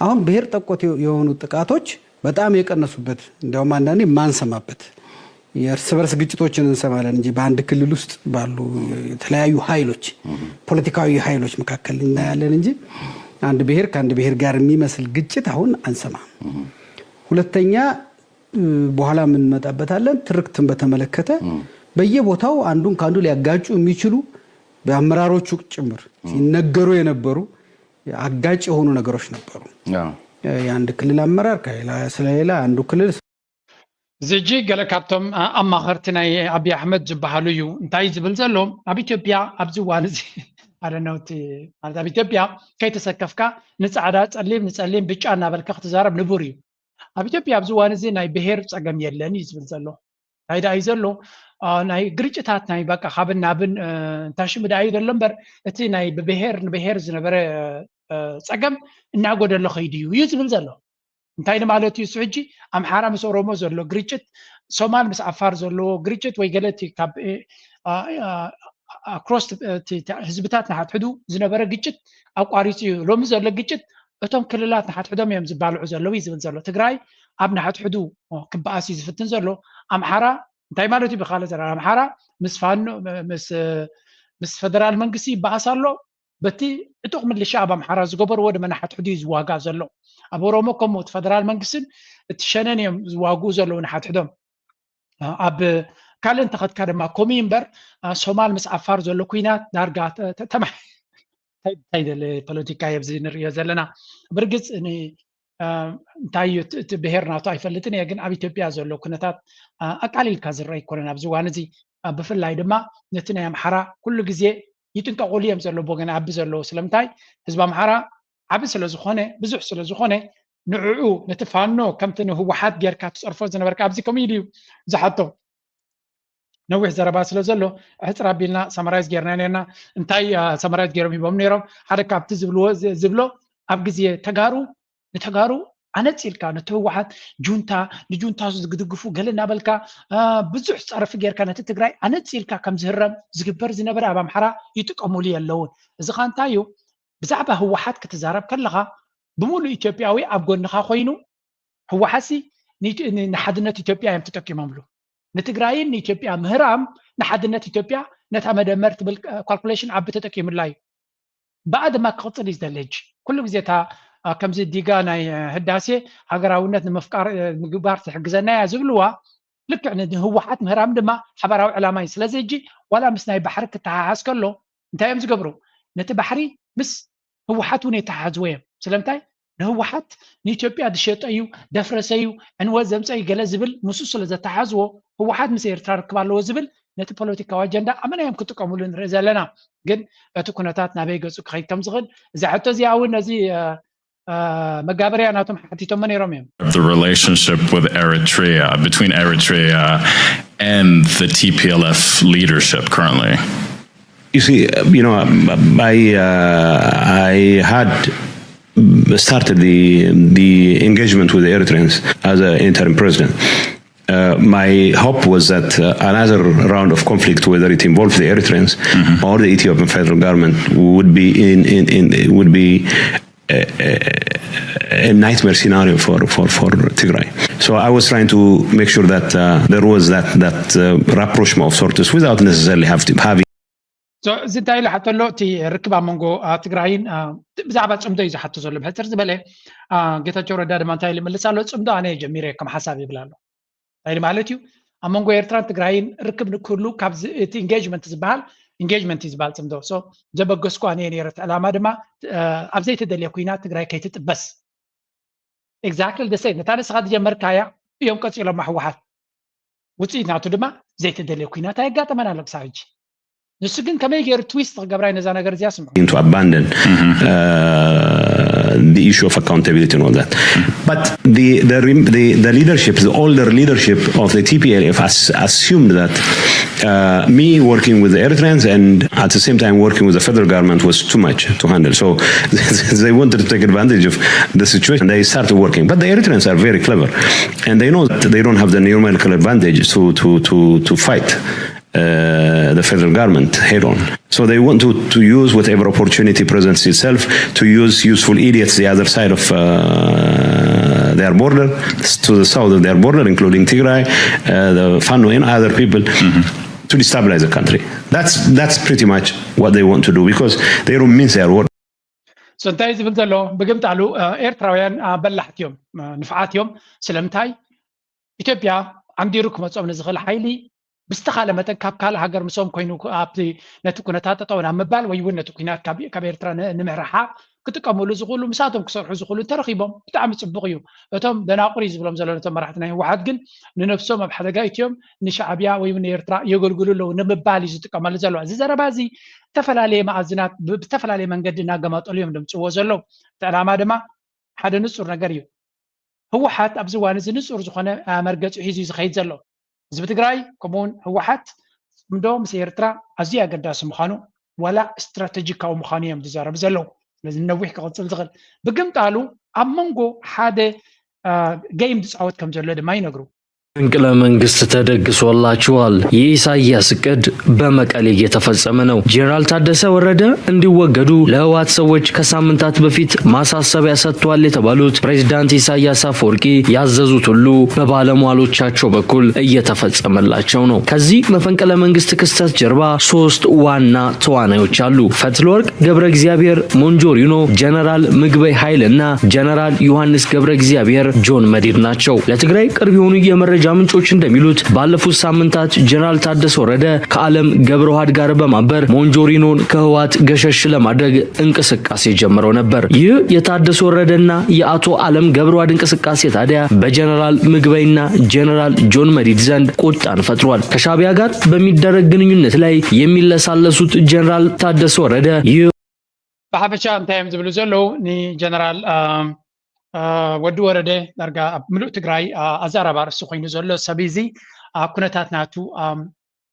አሁን ብሔር ጠቆት የሆኑ ጥቃቶች በጣም የቀነሱበት፣ እንዲያውም አንዳንዴ የማንሰማበት የእርስ በርስ ግጭቶችን እንሰማለን እንጂ በአንድ ክልል ውስጥ ባሉ የተለያዩ ኃይሎች፣ ፖለቲካዊ ኃይሎች መካከል እናያለን እንጂ አንድ ብሔር ከአንድ ብሔር ጋር የሚመስል ግጭት አሁን አንሰማም። ሁለተኛ በኋላ የምንመጣበታለን። ትርክትን በተመለከተ በየቦታው አንዱን ከአንዱ ሊያጋጩ የሚችሉ በአመራሮቹ ጭምር ሲነገሩ የነበሩ አጋጭ የሆኑ ነገሮች ነበሩ። የአንድ ክልል አመራር ከሌላ ስለሌላ አንዱ ክልል እዚ ሕጂ ገለ ካብቶም ኣማኸርቲ ናይ ኣብይ ኣሕመድ ዝበሃሉ እዩ። እንታይ ዝብል ዘሎ ኣብ ኢትዮጵያ ኣብዚ እዋን እዚ ኣደነውቲ ማለት ኣብ ኢትዮጵያ ከይተሰከፍካ ንፃዕዳ ፀሊም ንፀሊም ብጫ እናበልካ ክትዛረብ ንቡር እዩ። ኣብ ኢትዮጵያ ኣብዚ እዋን እዚ ናይ ብሄር ፀገም የለን እዩ ዝብል ዘሎ። እንታይ ደኣ እዩ ዘሎ? ናይ ግርጭታት ናይ በቃ ካብን ናብን እንታሽሙ ደኣ እዩ ዘሎ እምበር እቲ ናይ ብብሄር ንብሄር ዝነበረ ፀገም እናጎደሎ ከይዱ እዩ እዩ ዝብል ዘሎ። እንታይ ንማለት እዩ እሱ ሕጂ? ኣምሓራ ምስ ኦሮሞ ዘሎ ግርጭት፣ ሶማል ምስ ዓፋር ዘለዎ ግርጭት ወይ ገለ እቲ ካብ ኣክሮስ ህዝብታት ንሓድሕዱ ዝነበረ ግጭት ኣቋሪፁ እዩ። ሎሚ ዘሎ ግጭት እቶም ክልላት ንሓድሕዶም እዮም ዝባልዑ ዘለዉ እዩ ዝብል ዘሎ። ትግራይ ኣብ ንሓድሕዱ ክበኣስ እዩ ዝፍትን ዘሎ። ኣምሓራ እንታይ ማለት እዩ? ብካልእ ዘረባ ኣምሓራ ምስ ፋኖ ምስ ፈደራል መንግስቲ ይበኣስ ኣሎ። በቲ ዕጡቕ ምልሻ ኣብ ኣምሓራ ዝገበርዎ ድማ ንሓድሕዱ እዩ ዝዋጋእ ዘሎ። ኣብ ኦሮሞ ከምኡ እቲ ፈደራል መንግስትን እቲ ሸነን እዮም ዝዋግኡ ዘለዉ ንሓድሕዶም። ኣብ ካልእ እንተኸድካ ድማ ከምኡ እዩ እምበር ሶማል ምስ ዓፋር ዘሎ ኩናት ዳርጋ ተማይ እንታይ ፖለቲካ ኣብዚ ንሪኦ ዘለና ብርግፅ እንታይ እዩ እቲ ብሄር ናቱ ኣይፈልጥን እየ፣ ግን ኣብ ኢትዮጵያ ዘሎ ኩነታት ኣቃሊልካ ዝረአ ኣይኮነን ኣብዚ እዋን እዚ። ብፍላይ ድማ ነቲ ናይ ኣምሓራ ኩሉ ግዜ ይጥንቀቁሉ እዮም ዘሎ ብወገን ኣቢ ዘለዉ ስለምንታይ ህዝቢ ኣምሓራ ዓቢ ስለዝኾነ ብዙሕ ስለዝኾነ ንዕኡ ነቲ ፋኖ ከምቲ ንህወሓት ጌርካ ትፀርፎ ዝነበርካ ኣብዚ ከምኡ ኢሉ እዩ ዝሓቶ። ነዊሕ ዘረባ ስለ ዘሎ ሕፅር ኣቢልና ሰመራይዝ ጌርና ነርና። እንታይ ሰመራይዝ ገይሮም ሂቦም ነይሮም? ሓደ ካብቲ ዝብልዎ ዝብሎ ኣብ ግዜ ተጋሩ ንተጋሩ ኣነፂልካ ነቲ ህወሓት ጁንታ ንጁንታ ዝድግፉ ገለ እናበልካ ብዙሕ ፀረፊ ጌርካ ነቲ ትግራይ ኣነፂልካ ከም ዝህረም ዝግበር ዝነበረ ኣብ ኣምሓራ ይጥቀሙሉ የለውን። እዚ ኸ እንታይ እዩ? ብዛዕባ ህወሓት ክትዛረብ ከለኻ ብምሉእ ኢትዮጵያዊ ኣብ ጎንኻ ኮይኑ ህወሓትሲ ንሓድነት ኢትዮጵያ እዮም ተጠቂሞምሉ። ንትግራይን ንኢትዮጵያ ምህራም ንሓድነት ኢትዮጵያ ነታ መደመር ትብል ካልኩሌሽን ዓቢ ተጠቂሙላ እዩ። ብኣ ድማ ክቕፅል እዩ ዝደሊ። ሕጂ ኩሉ ግዜ እታ ከምዚ ዲጋ ናይ ህዳሴ ሃገራውነት ንምፍቃር ምግባር ትሕግዘና እያ ዝብልዋ ልክዕ ንህወሓት ምህራም ድማ ሓባራዊ ዕላማ እዩ። ስለዚ ሕጂ ዋላ ምስ ናይ ባሕሪ ክተሓሓዝ ከሎ እንታይ እዮም ዝገብሩ? ነቲ ባሕሪ ምስ ህወሓት እውን የተሓሓዝዎ እዮም። ስለምንታይ? ንህወሓት ንኢትዮጵያ ዝሸጠ እዩ፣ ደፍረሰ እዩ፣ ዕንወት ዘምፀ እዩ ገለ ዝብል ንሱ ስለ ዘተሓዝዎ ህወሓት ምስ ኤርትራ ርክብ ኣለዎ ዝብል ነቲ ፖለቲካዊ ኣጀንዳ ኣመና እዮም ክጥቀምሉ ንርኢ ዘለና። ግን እቲ ኩነታት ናበይ ገፁ ክኸይድ ከም ዝኽእል እዛ ሕቶ እዚኣ እውን ነዚ መጋበርያ ናቶም ሓቲቶሞ ነይሮም እዮም። The relationship with Eritrea, between Eritrea and the T P L F leadership currently? You see, you know, I uh, I had started the the engagement with the Eritreans as an interim president. Uh, my hope was that uh, another round of conflict, whether it involved the Eritreans or the Ethiopian federal government, would be in, in, in would be a, a, a nightmare scenario for, for, for Tigray. So I was trying to make sure that uh, there was that, that uh, rapprochement of sorts without necessarily have to, having እዚ እንታይ ኢሉ ሓቶ ኣሎ? እቲ ርክብ ኣብ መንጎ ትግራይን ብዛዕባ ፅምዶ እዩ ዝሓቶ ዘሎ። ብሕፅር ዝበለ ጌታቸው ረዳ ድማ እንታይ ኢሉ ይመልስ ኣሎ? ፅምዶ ኣነ ጀሚረ ከም ሓሳብ ይብል ኣሎ። እንታይ ማለት እዩ? ኣብ መንጎ ኤርትራን ትግራይን ርክብ ንክህሉ ካብ እቲ ኢንጌጅመንት ዝበሃል ኢንጌጅመንት እዩ ዝበሃል ፅምዶ ዘበገስኩ ኣነ ነይረ። እቲ ዕላማ ድማ ኣብ ዘይተደልየ ኩናት ትግራይ ከይትጥበስ። ኤግዛክትሊ ደሰ ነታ ንስኻ ዝጀመርካያ እዮም ቀፂሎም ህወሓት። ውፅኢት ናቱ ድማ ዘይተደልየ ኩናት ኣየጋጠመን ኣሎ ክሳብ ሕጂ። ንሱ ግን ከመይ ገይሩ ትዊስት ክገብራይ ነዛ ነገር እዚኣ ስምዑ። to abandon uh, the issue of accountability and all that. But the, the, the, the leadership, the older leadership of the T P L F has assumed that uh, me working with the Eritreans and at the same time working with the federal government was too much to handle. So they wanted to take advantage of the situation. They started working. But the Eritreans are very clever. And they know that they don't have the numerical advantage to, to, to, to fight uh, the federal government head on. So they want to, to use whatever opportunity presents itself to use useful idiots the other side of uh, their border, to the south of their border, including Tigray, uh, the Fano and other people, mm-hmm. to destabilize the country. That's, that's pretty much what they want to do because they don't mince their words. So እንታይ ዝብል ዘሎ ብግምጣሉ ኤርትራውያን በላሕቲ እዮም፣ ንፍዓት እዮም። ስለምንታይ ኢትዮጵያ ዓንዲሩ ክመጾም ንዝኽእል ሓይሊ ብዝተኻለ መጠን ካብ ካልእ ሃገር ምስኦም ኮይኑ ኣብቲ ነቲ ኩነታት ጠጠው ናብ ምባል ወይ እውን ነቲ ኩናት ካብ ኤርትራ ንምሕራሓ ክጥቀምሉ ዝኽእሉ ምሳቶም ክሰርሑ ዝኽእሉ እንተረኺቦም ብጣዕሚ ፅቡቕ እዩ። እቶም ደናቁር እዩ ዝብሎም ዘሎ ነቶም መራሕቲ ናይ ህወሓት ግን ንነብሶም ኣብ ሓደጋ እትዮም ንሻዕብያ ወይ እውን ንኤርትራ የገልግሉ ኣለዉ ንምባል እዩ ዝጥቀመሉ ዘሎ። እዚ ዘረባ እዚ ዝተፈላለየ መኣዝናት ብዝተፈላለየ መንገዲ እናገማጠሉ እዮም ደምፅዎ ዘለዉ። እቲ ዕላማ ድማ ሓደ ንፁር ነገር እዩ። ህወሓት ኣብዚ እዋን እዚ ንፁር ዝኾነ መርገፂ ሒዙ እዩ ዝኸይድ ዘሎ። ህዝቢ ትግራይ ከምኡውን ህወሓት ፅምዶ ምስ ኤርትራ ኣዝዩ ኣገዳሲ ምዃኑ ዋላ ስትራተጂካዊ ምዃኑ እዮም ዝዛረቡ ዘለዉ። ስለዚ ነዊሕ ክቕፅል ዝኽእል ብግምጣሉ ኣብ መንጎ ሓደ ገይም ዝፃወት ከም ዘሎ ድማ ይነግሩ። መፈንቅለ መንግስት ተደግሶላችኋል። የኢሳያስ እቅድ በመቀሌ እየተፈጸመ ነው። ጄኔራል ታደሰ ወረደ እንዲወገዱ ለህወሓት ሰዎች ከሳምንታት በፊት ማሳሰቢያ ሰጥተዋል የተባሉት ፕሬዝዳንት ኢሳያስ አፈወርቂ ያዘዙት ሁሉ በባለሟሎቻቸው በኩል እየተፈጸመላቸው ነው። ከዚህ መፈንቅለ መንግስት ክስተት ጀርባ ሶስት ዋና ተዋናዮች አሉ። ፈትለወርቅ ገብረ እግዚአብሔር ሞንጆሪኖ፣ ጀነራል ምግበይ ኃይልና ጀነራል ዮሐንስ ገብረ እግዚአብሔር ጆን መዲድ ናቸው። ለትግራይ ቅርብ የሆኑ የመረጃ ምንጮች እንደሚሉት ባለፉት ሳምንታት ጀነራል ታደሰ ወረደ ከአለም ገብረውሃድ ጋር በማበር ሞንጆሪኖን ከህወሓት ገሸሽ ለማድረግ እንቅስቃሴ ጀምረው ነበር። ይህ የታደሰ ወረደና የአቶ አለም ገብረውሃድ እንቅስቃሴ ታዲያ በጀነራል ምግበይና ጀነራል ጆን መዲድ ዘንድ ቁጣን ፈጥሯል። ከሻዕቢያ ጋር በሚደረግ ግንኙነት ላይ የሚለሳለሱት ጀነራል ታደሰ ወረደ ይህ ብሓፈሻ እንታይ እዮም ዝብሉ ዘለዉ ንጀነራል ወዲ ወረደ ዳርጋ ኣብ ምሉእ ትግራይ ኣዛራቢ ኣርእስቲ ኮይኑ ዘሎ ሰብ እዚ ኣብ ኩነታት ናቱ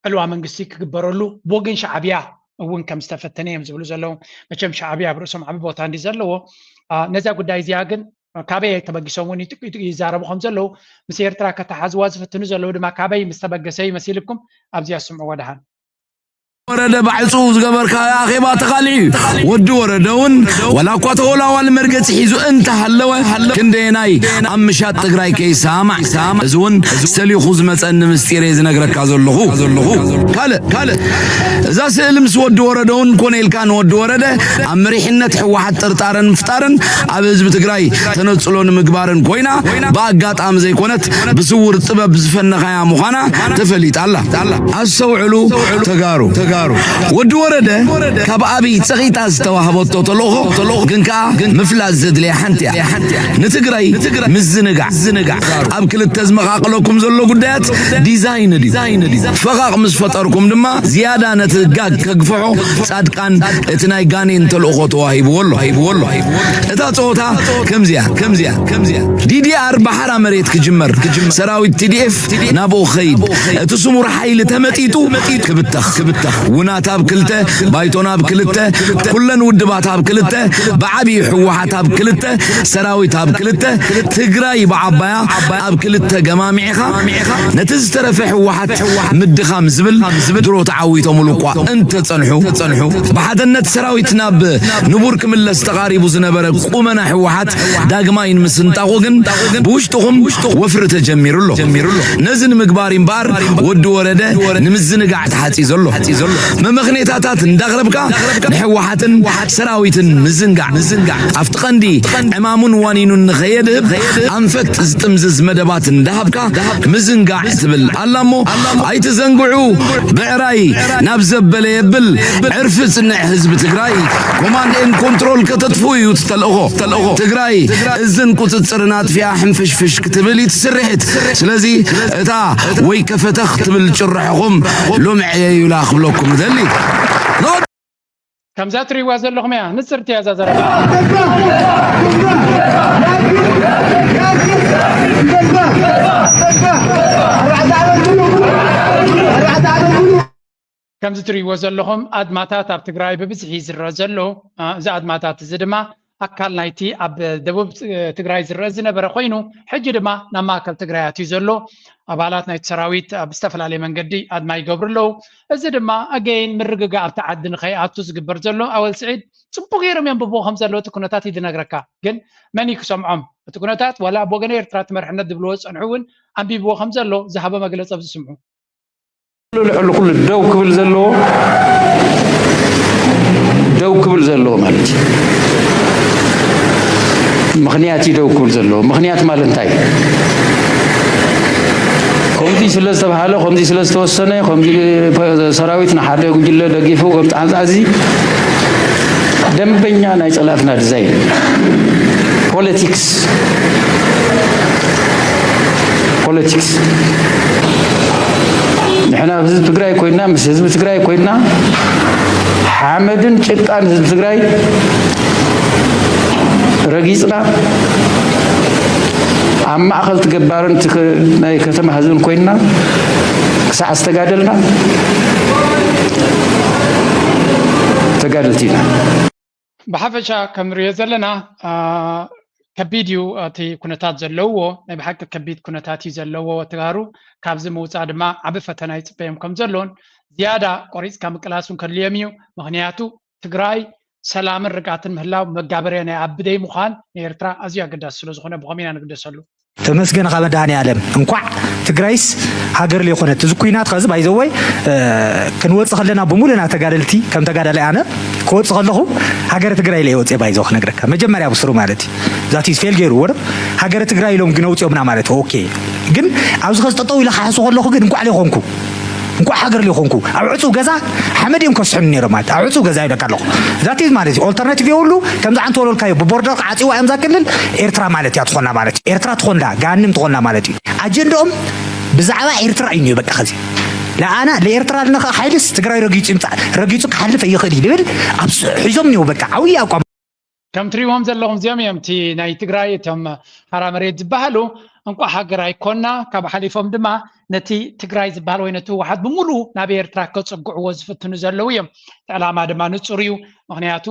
ዕልዋ መንግስቲ ክግበረሉ ብወገን ሻዕብያ እውን ከም ዝተፈተነ እዮም ዝብሉ ዘለዉ። መቸም ሻዕብያ ኣብ ርእሶም ዓቢ ቦታ እንዲ ዘለዎ ነዛ ጉዳይ እዚኣ ግን ካበይ ተበጊሶም እውን ይዛረቡ ከም ዘለዉ፣ ምስ ኤርትራ ከተሓዝዋ ዝፍትኑ ዘለዉ ድማ ካበይ ምስ ተበገሰ ይመሲልኩም? ኣብዚኣ ስምዕዎ ደሓን። ወረደ ባዕፁ ዝገበርካዮ ኣኼባ ተኻሊዑ እዩ። ወዲ ወረደ እውን ዋላ እኳ ተወላዋሊ መርገፂ ሒዙ እንተሃለወ ክንደየናይ ኣብ ምሻጥ ትግራይ ከይሰማማዕ፣ እዚ እውን ሰሊኹ ዝመፀኒ ምስጢር እየ ዝነግረካ ዘለኹ። ካልእ ካልእ እዛ ስእሊ ምስ ወዲ ወረደ እውን ኮነ ኢልካ ንወዲ ወረደ ኣብ መሪሕነት ህወሓት ጥርጣረን ምፍጣርን ኣብ ህዝቢ ትግራይ ተነፅሎ ንምግባርን ኮይና ብኣጋጣሚ ዘይኮነት ብስውር ጥበብ ዝፈነኻያ ምዃና ተፈሊጣ ኣላ። ኣስተውዕሉ ተጋሩ። ወዲ ወረደ ካብ ኣብይ ፀቒጣ ዝተዋህበቶ ተልእኾ ግን ከኣ ምፍላጥ ዘድልያ ሓንቲ እያ። ንትግራይ ምዝንጋዕ ኣብ ክልተ ዝመቓቐለኩም ዘሎ ጉዳያት ዲዛይን ድዩ? ፈቓቕ ምስ ፈጠርኩም ድማ ዝያዳ ነቲ ጋግ ከግፍሖ ፃድቃን እቲ ናይ ጋኔን ተልእኾ ተዋሂብዎ ኣሎ። እታ ፀወታ ከምዚያ ከምዚያ ከምዚያ ዲዲኣር ብሓራ መሬት ክጅመር ሰራዊት ቲዲኤፍ ናብኡ ክኸይድ እቲ ስሙር ሓይሊ ተመጢጡ ክብተኽ ውናት ኣብ ክልተ ባይቶና ኣብ ክልተ ኩለን ውድባት ኣብ ክልተ ብዓብዪ ህወሓት ኣብ ክልተ ሰራዊት ኣብ ክልተ ትግራይ ብዓባያ ኣብ ክልተ ገማሚዕኻ ነቲ ዝተረፈ ህወሓት ምድኻም ዝብል ድሮ ተዓዊቶምሉ እኳ እንተፀንሑ ብሓደነት ሰራዊት ናብ ንቡር ክምለስ ተቓሪቡ ዝነበረ ቁመና ህወሓት ዳግማይ ንምስንጣቑ ግን ብውሽጥኹም ወፍሪ ተጀሚሩ ኣሎ። ነዚ ንምግባር እምበኣር ወዲ ወረደ ንምዝንጋዕ ተሓጺ ዘሎ መመኽኔታታት እንዳቕረብካ ንህወሓትን ሰራዊትን ምዝንጋዕ ኣብቲ ቀንዲ ዕማሙን ዋኒኑን ንኸየድህብ ኣንፈት ዝጥምዝዝ መደባት እንዳሃብካ ምዝንጋዕ ትብል ኣላ እሞ ኣይትዘንግዑ። ብዕራይ ናብ ዘበለ የብል ዕርፊ ጽንዕ ህዝቢ ትግራይ ኮማንድ ኤን ኮንትሮል ከተጥፍኡ እዩ ተልእኾ። ትግራይ እዝን ቁፅፅርን ኣጥፊኣ ሕንፍሽፍሽ ክትብል እዩ ትስርሕት። ስለዚ እታ ወይ ከፈተኽ ትብል ጭርሖኹም ሎሚ ዕየዩላ ክብለኩም እደሊ። ከምዛ ትሪእዋ ዘለኹም እያ፣ ንፅርቲ እያ እዛ ዘረባ። ከምዚ ትሪእዎ ዘለኹም ኣድማታት ኣብ ትግራይ ብብዝሒ ዝረአ ዘሎ እዚ ኣድማታት እዚ ድማ ኣካል ናይቲ ኣብ ደቡብ ትግራይ ዝረአ ዝነበረ ኮይኑ ሕጂ ድማ ናብ ማእከል ትግራይ ኣትዩ ዘሎ ኣባላት ናይቲ ሰራዊት ኣብ ዝተፈላለየ መንገዲ ኣድማ ይገብሩ ኣለዉ። እዚ ድማ ኣገይን ምርግጋእ ኣብቲ ዓዲ ንኸይኣቱ ዝግበር ዘሎ ኣወል ስዒድ ፅቡቅ ገይሮም የንብብዎ ከም ዘለዉ እቲ ኩነታት እዩ ዝነግረካ። ግን መን እዩ ክሰምዖም? እቲ ኩነታት ዋላ ኣብ ወገነ ኤርትራ እቲ መርሕነት ዝብልዎ ዝፀንሑ እውን ኣንቢብዎ ከም ዘሎ ዝሃቦ መግለፂ ኣብዚ ስምዑ። ልዕሊ ኩሉ ደው ክብል ዘለዎ ደው ክብል ዘለዎ ማለት እዩ። ምኽንያት እዩ ደው ክብል ዘለዎ። ምኽንያት ማለት እንታይ እዩ? ከምዚ ስለ ዝተባህለ፣ ከምዚ ስለ ዝተወሰነ፣ ከምዚ ሰራዊት ንሓደ ጉጅለ ደጊፉ ከምዚ ኣምፃ እዚ ደንበኛ ናይ ፀላእትና ዲዛይን ፖለቲክስ ፖለቲክስ ንሕና ህዝቢ ትግራይ ኮይና ምስ ህዝቢ ትግራይ ኮይና ሓመድን ጭቃን ህዝቢ ትግራይ ረጊፅና ኣብ ማእኸል ገባርን ናይ ከተማ ህዝብን ኮይና ክሳዕ ዝተጋደልና ተጋደልቲ ኢና። ብሓፈሻ ከም ንሪኦ ዘለና ከቢድ እዩ እቲ ኩነታት ዘለውዎ። ናይ ብሓቂ ከቢድ ኩነታት እዩ ዘለውዎ ተጋሩ። ካብዚ ምውፃእ ድማ ዓቢ ፈተና ይፅበዮም ከም ዘሎን ዝያዳ ቆሪፅካ ምቅላስ እውን ከድልዮም እዩ። ምኽንያቱ ትግራይ ሰላምን ርግኣትን ምህላው መጋበርያ ናይ ኣቢ ደይ ምዃን ንኤርትራ ኣዝዩ ኣገዳሲ ስለ ዝኾነ ብኸመይ ኢና ንግደሰሉ? ተመስገን ኻ መድሃኔ ኣለም እንኳዕ ትግራይስ ሃገር ለይኮነት እዚ ኩናት ኸዚ ባይዘወይ ክንወፅእ ከለና ብሙሉና ተጋደልቲ ከም ተጋዳላይ ኣነ ክወፅእ ከለኹ ሃገረ ትግራይ ኢለ ወፅኤ ባይዘው ክነግረካ መጀመርያ ብስሩ ማለት እዩ ዛት ኢዝ ፌል ገይሩ ወረ ሃገረ ትግራይ ኢሎም ግን ኣውፅኦምና ማለት ኦኬ ግን ኣብዚ ኸዚ ጠጠው ኢለ ክሓሱ ከለኹ ግን እንኳዕ ለይኮንኩ እንኳዕ ሃገር ለይኮንኩ ኣብ ዕፁ ገዛ ሓመድ እዮም ከስሕኑ ነይሮም ማለት ኣብ ዕፁ ገዛ ይብለካ ኣለኹ ዛት ኢዝ ማለት እዩ ኦልተርናቲቭ የብሉ ከምዚ ዓንተ ወለልካዮ ብቦርደር ዓፂዋ እዮም ዛ ክልል ኤርትራ ማለት እያ ትኾና ማለት እዩ ኤርትራ ትኾንዳ ጋንም ትኾንዳ ማለት እዩ ኣጀንዳኦም ብዛዕባ ኤርትራ እዩ በቃ ኸዚ ለኣና ለኤርትራ ለነኸ ሓይልስ ትግራይ ረጊፁ ይምፃእ ረጊፁ ክሓልፍ ኣይኽእል እዩ ዝብል ኣብ ሒዞም እኒው በቃ ዓብዪ ኣቋም ከም ትሪእዎም ዘለኹም እዚኦም እዮም እቲ ናይ ትግራይ እቶም ሓራ መሬት ዝበሃሉ እንቋዕ ሃገር ኣይኮና ካብ ሓሊፎም ድማ ነቲ ትግራይ ዝበሃል ወይ ነቲ ህወሓት ብምሉኡ ናብ ኤርትራ ከፅግዕዎ ዝፍትኑ ዘለዉ እዮም። እቲ ዕላማ ድማ ንፁር እዩ። ምኽንያቱ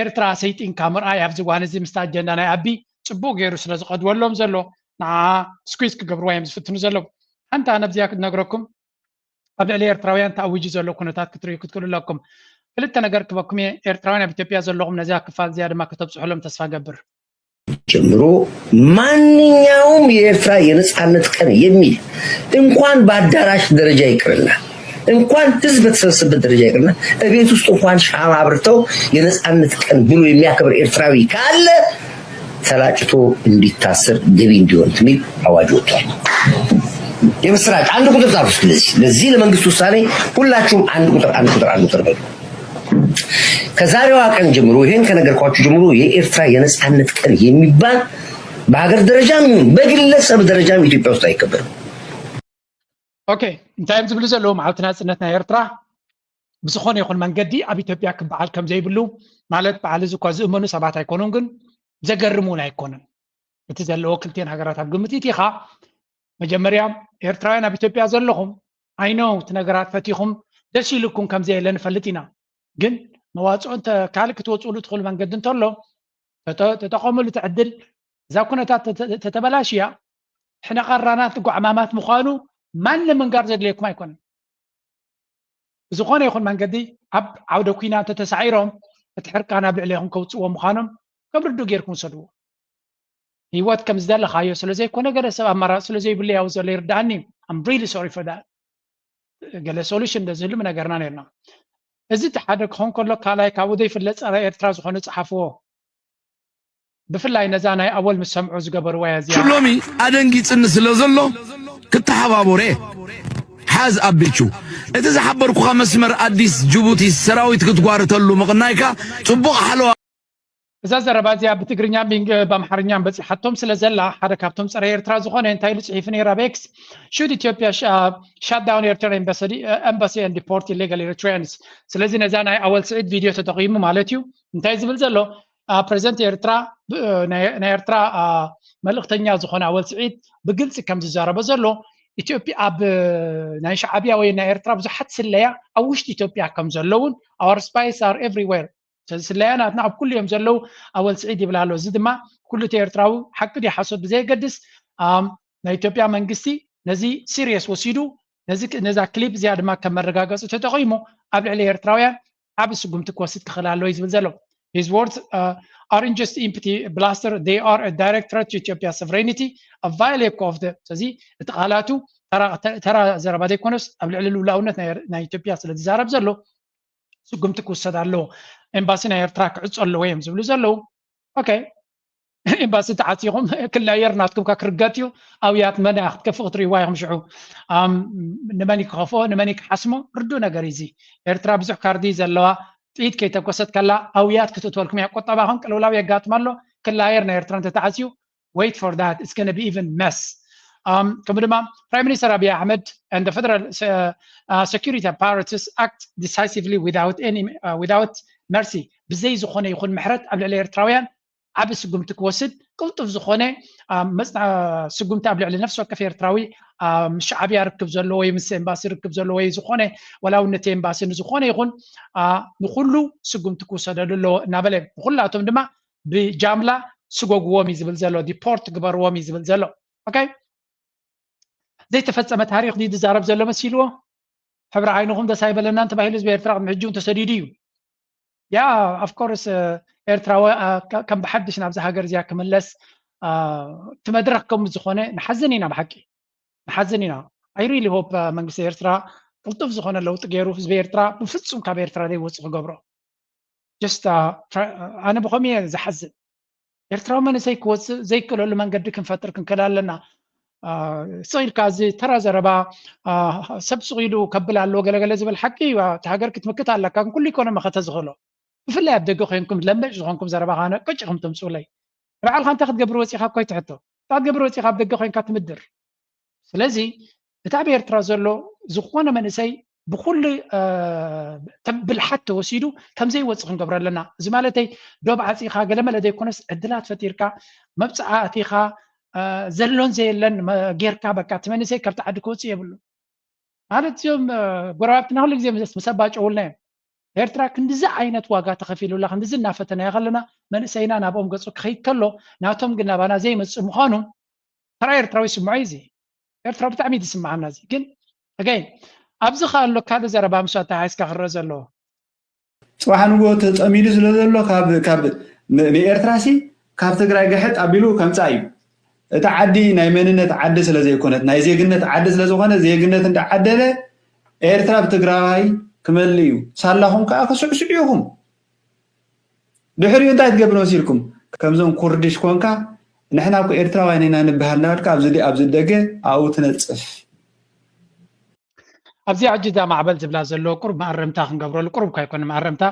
ኤርትራ ሰይጢንካ ምርኣይ ኣብዚ እዋን እዚ ምስቲ ኣጀንዳ ናይ ኣቢ ጽቡቕ ገይሩ ስለ ዝቐድወሎም ዘሎ ንዓ ስኩዝ ክገብርዋ እዮም ዝፍትኑ ዘለዉ። ሓንቲ ኣነ ኣብዚኣ ክትነግረኩም ኣብ ልዕሊ ኤርትራውያን ተኣዊጁ ዘሎ ኩነታት ክትርእዩ ክትክእሉ ኣለኩም። ክልተ ነገር ክበኩም እየ። ኤርትራውያን ኣብ ኢትዮጵያ ዘለኹም ነዚኣ ክፋል እዚኣ ድማ ከተብጽሑሎም ተስፋ ገብር። ጀምሮ ማንኛውም የኤርትራ የነጻነት ቀን የሚል እንኳን በአዳራሽ ደረጃ ይቅርና እንኳን ህዝብ በተሰበሰበበት ደረጃ ይቅርና እቤት ውስጥ እንኳን ሻማ አብርተው የነጻነት ቀን ብሎ የሚያከብር ኤርትራዊ ካለ ተላጭቶ እንዲታሰር ገቢ እንዲሆን የሚል አዋጅ ወጥቷል። የምስራች አንድ ቁጥር ጻፉ። ስለዚህ ለዚህ ለመንግስት ውሳኔ ሁላችሁም አንድ ቁጥር አንድ ቁጥር አንድ ቁጥር በሉ። ከዛሬዋ ቀን ጀምሮ ይሄን ከነገርኳችሁ ጀምሮ የኤርትራ የነጻነት ቀን የሚባል በሀገር ደረጃም ይሁን በግለሰብ ደረጃም ኢትዮጵያ ውስጥ አይከበርም። ኦኬ፣ እንታይ እዮም ዝብሉ ዘለዉ? መዓልቲ ናጽነት ናይ ኤርትራ ብዝኾነ ይኹን መንገዲ ኣብ ኢትዮጵያ ክበዓል ከም ዘይብሉ፣ ማለት በዓል እዚ እኳ ዝእመኑ ሰባት ኣይኮኑን፣ ግን ዘገርም እውን ኣይኮነን። እቲ ዘለዎ ክልቲኤን ሃገራት ኣብ ግምት ኢኻ። መጀመርያ ኤርትራውያን ኣብ ኢትዮጵያ ዘለኹም፣ I know እቲ ነገራት ፈቲኹም ደስ ኢሉኩም ከም ዘየለ ንፈልጥ ኢና። ግን መዋፅኦ እንተ ካልእ ክትወፅእሉ ትኽእሉ መንገዲ እንተሎ ተጠ- ተጠቐሙሉ እቲ ዕድል። እዛ ኩነታት ተተ- ተተበላሽያ ሕነ ቐራናት ጓዕማማት ምዃኑ ማንም ምንጋር ዘድልየኩም ኣይኮነን። ብዝኾነ ይኹን መንገዲ ኣብ ዓውደ ኲናት ተተሳዒሮም እቲ ሕርቃን ኣብ ልዕሌኹም ከውፅእዎ ምዃኖም ከም ርዱእ ጌርኩም ውሰድዎ። ህይወት ከም ዝደለኻዮ ስለ ዘይኮነ ገለ ሰብ ኣማራፂ ስለ ዘይብሉ ያው ዘሎ ይርዳእኒ። I'm really sorry for that። ገለ solution እንተዝህሉ ምነገርና ነርና። እዚ እቲ ሓደ ክኾን ከሎ ካልኣይ ካብኡ ዘይፍለጥ ፀረ ኤርትራ ዝኾነ ፀሓፍዎ። ብፍላይ ነዛ ናይ ኣወል ምስ ሰምዑ ዝገበርዋ እያ እዚኣ። ሎሚ ኣደንጊጽኒ ስለ ዘሎ ክተሓባቦረ ሓዝ ኣቢቹ እቲ ዝሓበርኩኻ መስመር ኣዲስ ጅቡቲ ሰራዊት ክትጓርተሉ ምቕናይካ ጽቡቕ ሓለዋ እዛ ዘረባ እዚኣ ብትግርኛን ብእንግ- ብኣምሓርኛን በፂሓቶም ስለ ዘላ ሓደ ካብቶም ፀረ ኤርትራ ዝኾነ እንታይ ኢሉ ፅሒፉ ነይሩ ኣብ ኤክስ? Should Ethiopia sh- uh, shut down Eritrean embassy, uh, embassy and deport illegal Eritreans? ስለዚ ነዛ ናይ ኣወል ስዒድ ቪድዮ ተጠቒሙ ማለት እዩ። እንታይ ዝብል ዘሎ? ፕሬዚደንት ኤርትራ ናይ ኤርትራ መልእክተኛ ዝኾነ ኣወል ስዒድ ብግልፂ ከም ዝዛረቦ ዘሎ ኢትዮጵያ ኣብ ናይ ሻዕብያ ወይ ናይ ኤርትራ ብዙሓት ስለያ ኣብ ውሽጢ ኢትዮጵያ ከም ዘለውን our spies are everywhere ስለያ ናትና ኣብ ኩሉ እዮም ዘለዉ ኣወል ስዒድ ይብል ኣሎ። እዚ ድማ ኩሉ እቲ ኤርትራዊ ሓቂ ድዩ ሓሶት ብዘየገድስ ናይ ኢትዮጵያ መንግስቲ ነዚ serious ወሲዱ ነዛ clip እዚኣ ድማ ከም መረጋገፂ ተጠቒሙ ኣብ ልዕሊ ኤርትራውያን ዓቢ ስጉምቲ ክወስድ ክኽእል ኣለዎ እዩ ዝብል ዘሎ። His words uh, aren't just empty bluster, they are a direct threat to Ethiopia's sovereignty, a violation of the ስለዚ እቲ ቃላቱ ተራ ዘረባ ዘይኮነስ ኣብ ልዕሊ ልኡላውነት ናይ ኢትዮጵያ ስለ ዝዛረብ ዘሎ ስጉምቲ ክውሰድ ኣለዎ። ኤምባሲ ናይ ኤርትራ ክዕጾ ኣለዎ እዮም ዝብሉ ዘለዉ። ኦኬ ኤምባሲ ተዓፂኹም ክላየር ናትኩም ካ ክርገጥ እዩ። ኣውያት መን ክትከፍእ ክትርእይዋ ኢኹም ሽዑ። ንመን ክኸፍኦ ንመን ክሓስሞ ርዱእ ነገር እዩ። እዚ ኤርትራ ብዙሕ ካርዲ ዘለዋ ጥይት ከይተኮሰት ከላ ኣውያት ክትእትወልኩም እያ። ቁጠባኹም ቅልውላው የጋጥም ኣሎ። ክላየር ናይ ኤርትራ እንተተዓፅዩ wait for that it's gonna be even mess። ከምኡ ድማ ፕራይም ሚኒስተር ኣብይ ኣሕመድ and the federal uh, security apparatus act decisively without any uh, without mercy ብዘይ ዝኾነ ይኹን ምሕረት ኣብ ልዕሊ ኤርትራውያን ዓቢ ስጉምቲ ክወስድ ቅልጡፍ ዝኾነ ስጉምቲ ኣብ ልዕሊ ነፍሲ ወከፍ ኤርትራዊ ምስ ሻዕብያ ርክብ ዘለዎ ወይ ምስ ኤምባሲ ርክብ ዘለዎ ወይ ዝኾነ ወላውነት ኤምባሲ ንዝኾነ ይኹን ንኩሉ ስጉምቲ ክውሰደሉ ኣለዎ እናበለ ንኩላቶም ድማ ብጃምላ ስጎግዎም እዩ ዝብል ዘሎ deport ግበርዎም እዩ ዝብል ዘሎ። ኦኬ ዘይተፈጸመ ታሪኽ ድዩ ዝዛረብ ዘሎ መሲልዎ? ሕብሪ ዓይንኹም ደስ ኣይበለናን ተባሂሉ ህዝቢ ኤርትራ ቅድሚ ሕጂ እውን ተሰዲዱ እዩ። ያ of course ኤርትራዊ ከም ብሓድሽ ናብዚ ሃገር እዚኣ ክምለስ እቲ መድረኽ ከም ዝኾነ ንሓዝን ኢና ብሓቂ ንሓዝን ኢና። I really hope መንግስቲ ኤርትራ ቅልጡፍ ዝኾነ ለውጢ ገይሩ ህዝቢ ኤርትራ ብፍጹም ካብ ኤርትራ ዘይወፅእ ክገብሮ። ኣነ ብኸምኡ እየ ዝሓዝን። ኤርትራዊ መንእሰይ ክወፅእ ዘይክእለሉ መንገዲ ክንፈጥር ክንክእል ኣለና። ስቕ ኢልካ እዚ ተራ ዘረባ ሰብ ስቕ ኢሉ ከብል ኣለዎ ገለገለ ዝብል ሓቂ እዩ። እቲ ሃገር ክትምክት ኣለካ ግን ኩሉ ኢኮኖሚ ከተ ዝኽእሎ ብፍላይ ኣብ ደገ ኮይንኩም ለምዕ ዝኾንኩም ዘረባ ከነ ቅጭ ከም ተምፅኡለይ ንባዕልካ እንታይ ክትገብር ወፂኻ እኮ ይትሕቶ እንታይ ክትገብር ወፂኻ ኣብ ደገ ኮይንካ ትምድር ስለዚ እቲ ኣብ ኤርትራ ዘሎ ዝኾነ መንእሰይ ብኩሉ ብልሓት ተወሲዱ ከምዘይወፅእ ክንገብሮ ኣለና። እዚ ማለተይ ዶብ ዓፂኻ ገለመለ ዘይኮነስ ዕድላት ፈጢርካ መብፅዓ ኣቲኻ ዘሎን ዘየለን ጌርካ በቃ እቲ መንእሰይ ካብቲ ዓዲ ክወፅእ የብሉ ማለት እዚኦም ጎረባብትና ኩሉ ግዜ ምስ ኣባጨውልና እዮም። ኤርትራ ክንድዚ ዓይነት ዋጋ ተኸፊሉላ ክንድዚ እናፈተናያ ከለና መንእሰይና ናብኦም ገጹ ክኸይድ ከሎ ናቶም ግን ናባና ዘይመጽእ ምዃኑ ተራ ኤርትራዊ ስምዖ እዩ። እዚ ኤርትራዊ ብጣዕሚ እዩ ዝስምዓና። እዚ ግን ኣገይን ኣብዚ ከ ኣሎ ካልእ ዘረባ ምስ ኣተሓሒዝካ ክረአ ዘለዎ። ጽባሕ ንግሆ ተጸሚዱ ስለ ዘሎ ካብ ካብ ን- ንኤርትራ ሲ ካብ ትግራይ ግሕጥ ኣቢሉ ከምጻእ እዩ። እቲ ዓዲ ናይ መንነት ዓዲ ስለ ዘይኮነት ናይ ዜግነት ዓዲ ስለ ዝኾነ ዜግነት እንዳዓደለ ኤርትራ ብትግራዋይ ክመልእ እዩ። ሳላኹም ከዓ ክስዕስዑ ኢኹም። ድሕሪኡ እንታይ ትገብር መሲልኩም? ከምዞም ኩርድሽ ኮንካ ንሕና እኮ ኤርትራውያን ኢና ንበሃል እናበልካ ኣብዚ ኣብዚ ደገ ኣብኡ ትነጽፍ። ኣብዚኣ ሕጂ እዛ ማዕበል ዝብላ ዘሎ ቁሩብ መኣረምታ ክንገብረሉ፣ ቁሩብ እኳ ኣይኮነ መኣረምታ።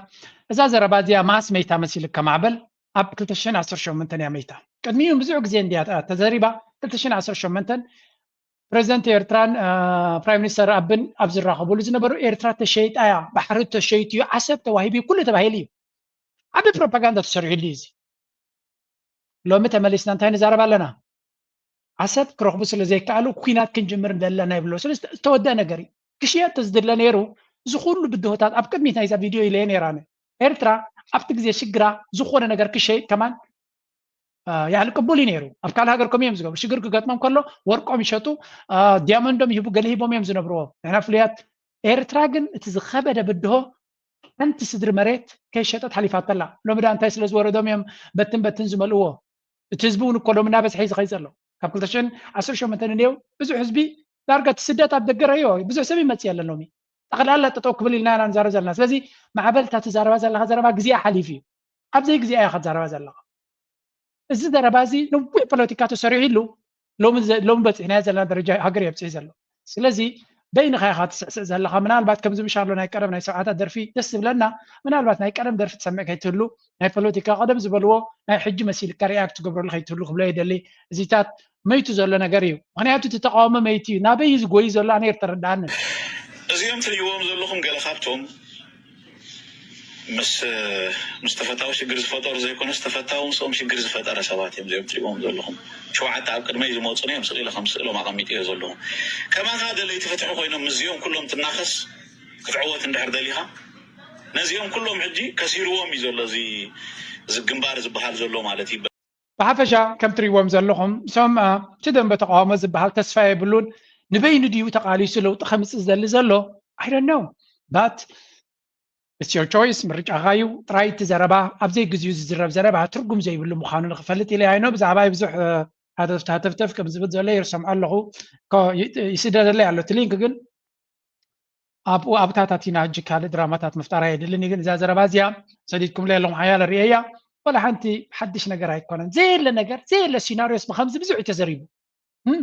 እዛ ዘረባ እዚኣ ማስ መይታ መሲልካ ማዕበል ኣብ ክልተ ሽሕን ዓሰርተ ሸሞንተን እያ መይታ። ቅድሚኡ ብዙሕ ግዜ እንድያ ተዘሪባ። ክልተ ሽሕን ዓሰርተ ሸሞንተን ፕሬዚደንት ኤርትራን ፕራይም ሚኒስተር ኣብን ኣብ ዝራኸብሉ ዝነበሩ ኤርትራ ተሸይጣ እያ፣ ባሕሪ ተሸይጡ እዩ፣ ዓሰብ ተዋሂቡ እዩ፣ ኩሉ ተባሂሉ እዩ። ዓቢ ፕሮፓጋንዳ ተሰሪሕሉ እዩ እዚ። ሎሚ ተመሊስና እንታይ ንዛረብ ኣለና? ዓሰብ ክረኽቡ ስለ ዘይከኣሉ ኩናት ክንጅምር ዘለና ይብሎ። ስለዚ ዝተወደአ ነገር እዩ። ክሽየጥ ተዝድለ ነይሩ እዚ ኩሉ ብድሆታት ኣብ ቅድሚት ናይዛ ቪድዮ ኢለየ ነይራነ። ኤርትራ ኣብቲ ግዜ ሽግራ ዝኾነ ነገር ክሸይጥ ከማን ያኒ ቅቡል እዩ ነይሩ። ኣብ ካልእ ሃገር ከምኡ እዮም ዝገብሩ። ሽግር ክገጥሞም ከሎ ወርቆም ይሸጡ፣ ዲያመንዶም ይህቡ፣ ገለ ሂቦም እዮም ዝነብርዎ። ንሕና ፍሉያት። ኤርትራ ግን እቲ ዝኸበደ ብድሆ ሓንቲ ስድሪ መሬት ከይሸጠት ሓሊፋተላ። ሎሚ ዳ እንታይ ስለ ዝወረዶም እዮም በትን በትን ዝመልእዎ? እቲ ህዝቢ እውን እኮ ሎሚ እናበዝሐ እዩ ዝኸይድ ዘሎ። ካብ ክልተ ሽሕን ዓሰርተ ሸሞንተን እንየው ብዙሕ ህዝቢ ዳርጋ እቲ ስደት ኣብ ደገ ረዮ ብዙሕ ሰብ ይመፅእ የለን ሎሚ። ጠቕላላ ጠጠው ክብል ኢልና ኢና ንዛረብ ዘለና። ስለዚ ማዕበል እታ ትዛረባ ዘለኻ ዘረባ ግዜኣ ሓሊፉ እዩ። ኣብ ዘይግዜኣ ኢኻ ትዛረባ ዘለኻ። እዚ ዘረባ እዚ ነዊሕ ፖለቲካ ተሰሪሕሉ ሎሚ ሎሚ በፂሕናዮ ዘለና ደረጃ ሃገር እየ ኣብፅሒ ዘሎ። ስለዚ በይንኻ ኢኻ ትስዕስዕ ዘለኻ። ምናልባት ከምዚ ምሻሎ ናይ ቀደም ናይ ሰብዓታት ደርፊ ደስ ዝብለና፣ ምናልባት ናይ ቀደም ደርፊ ትሰምዕ ከይትህሉ ናይ ፖለቲካ ቀደም ዝበልዎ ናይ ሕጂ መሲልካ ሪኣክት ትገብረሉ ከይትህሉ ክብሎ ይደሊ። እዚታት መይቱ ዘሎ ነገር እዩ። ምክንያቱ እቲ ተቃውሞ መይቱ እዩ። ናበይ እዩ ዝጎይ ዘሎ ኣነ እየተረድኣንን። እዚኦም ትርእይዎም ዘለኹም ገለ ካብቶም ምስ ምስ ተፈታዊ ሽግር ዝፈጠሩ ዘይኮነስ ተፈታዊ ምስኦም ሽግር ዝፈጠረ ሰባት እዮም እዚኦም ትርእይዎም ዘለኹም። ሸውዓተ ኣብ ቅድመይ ዝመፁ እዮም ስቕ ኢለ ከም ስእሎም ኣቐሚጠዮ ዘለኹ። ከማኻ ደለይቲ ፍትሒ ኮይኖም ምስዚኦም ኩሎም ትናኸስ ክትዕወት እንድሕር ደሊኻ ነዚኦም ኩሎም ሕጂ ከሲርዎም እዩ ዘሎ እዚ እዚ ግንባር ዝበሃል ዘሎ ማለት እዩ። ብሓፈሻ ከም ትርእይዎም ዘለኹም እሶም እቲ ደንበ ተቃውሞ ዝበሃል ተስፋ የብሉን። ንበይኑ ድዩ ተቃሊሱ ለውጢ ከምፅእ ዝደሊ ዘሎ? I don't know but it's your choice፣ ምርጫኻ እዩ። ጥራይ እቲ ዘረባ ኣብ ዘይግዚኡ ዝዝረብ ዘረባ ትርጉም ዘይብሉ ምዃኑ ንክፈልጥ ኢለ ኣይኖ ብዛዕባይ ብዙሕ ሃተፍተፍ ከም ዝብል ዘሎ ይርሰምዖ ኣለኹ። ይስደደለይ ኣሎ እቲ ሊንክ ግን ኣብኡ ኣብታታት ኢና ሕጂ ካልእ ድራማታት ምፍጣር ኣየድልን እዩ። ግን እዛ ዘረባ እዚኣ ሰዲድኩምለይ ኣለኹም ሓያለ ርእየያ ወላ ሓንቲ ሓድሽ ነገር ኣይኮነን። ዘየለ ነገር ዘየለ ሲናሪዮስ ብከምዚ ብዙሕ እዩ ተዘሪቡ።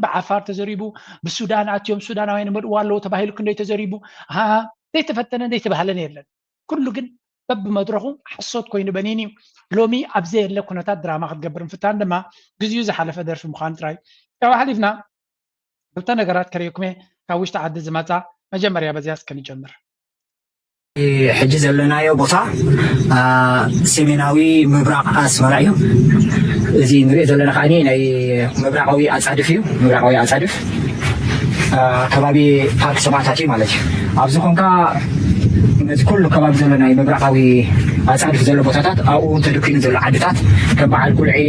ብዓፋር ተዘሪቡ፣ ብሱዳን ኣትዮም ሱዳናውያን ይመልእዎ ኣለዉ ተባሂሉ ክንደይ ተዘሪቡ። ዘይተፈተነ ዘይተባህለን የለን። ኩሉ ግን በብመድረኹ ሓሶት ኮይኑ በኒን እዩ። ሎሚ ኣብ ዘየለ ኩነታት ድራማ ክትገብር ምፍታን ድማ ግዜኡ ዝሓለፈ ደርፊ ምዃኑ ጥራይ እዩ። ካብ ሓሊፍና ክልተ ነገራት ከርእየኩም እየ ካብ ውሽጢ ዓዲ ዝመፃ። መጀመርያ በዚኣ እስከ ንጀምር። ሕጂ ዘለናዮ ቦታ ሰሜናዊ ምብራቕ ኣስመራ እዩ። እዚ ንሪኦ ዘለና ከዓ ናይ ምብራቓዊ ኣፃድፍ እዩ። ምብራቓዊ ኣፃድፍ ከባቢ ፓርክ ሰማእታት እዩ ማለት እዩ። ኣብዚ ኮንካ ነዚ ኩሉ ከባቢ ዘሎ ናይ ምብራቓዊ ኣፃድፍ ዘሎ ቦታታት ኣብኡ እውን ተደኪኑ ዘሎ ዓድታት ከም በዓል ጉልዒ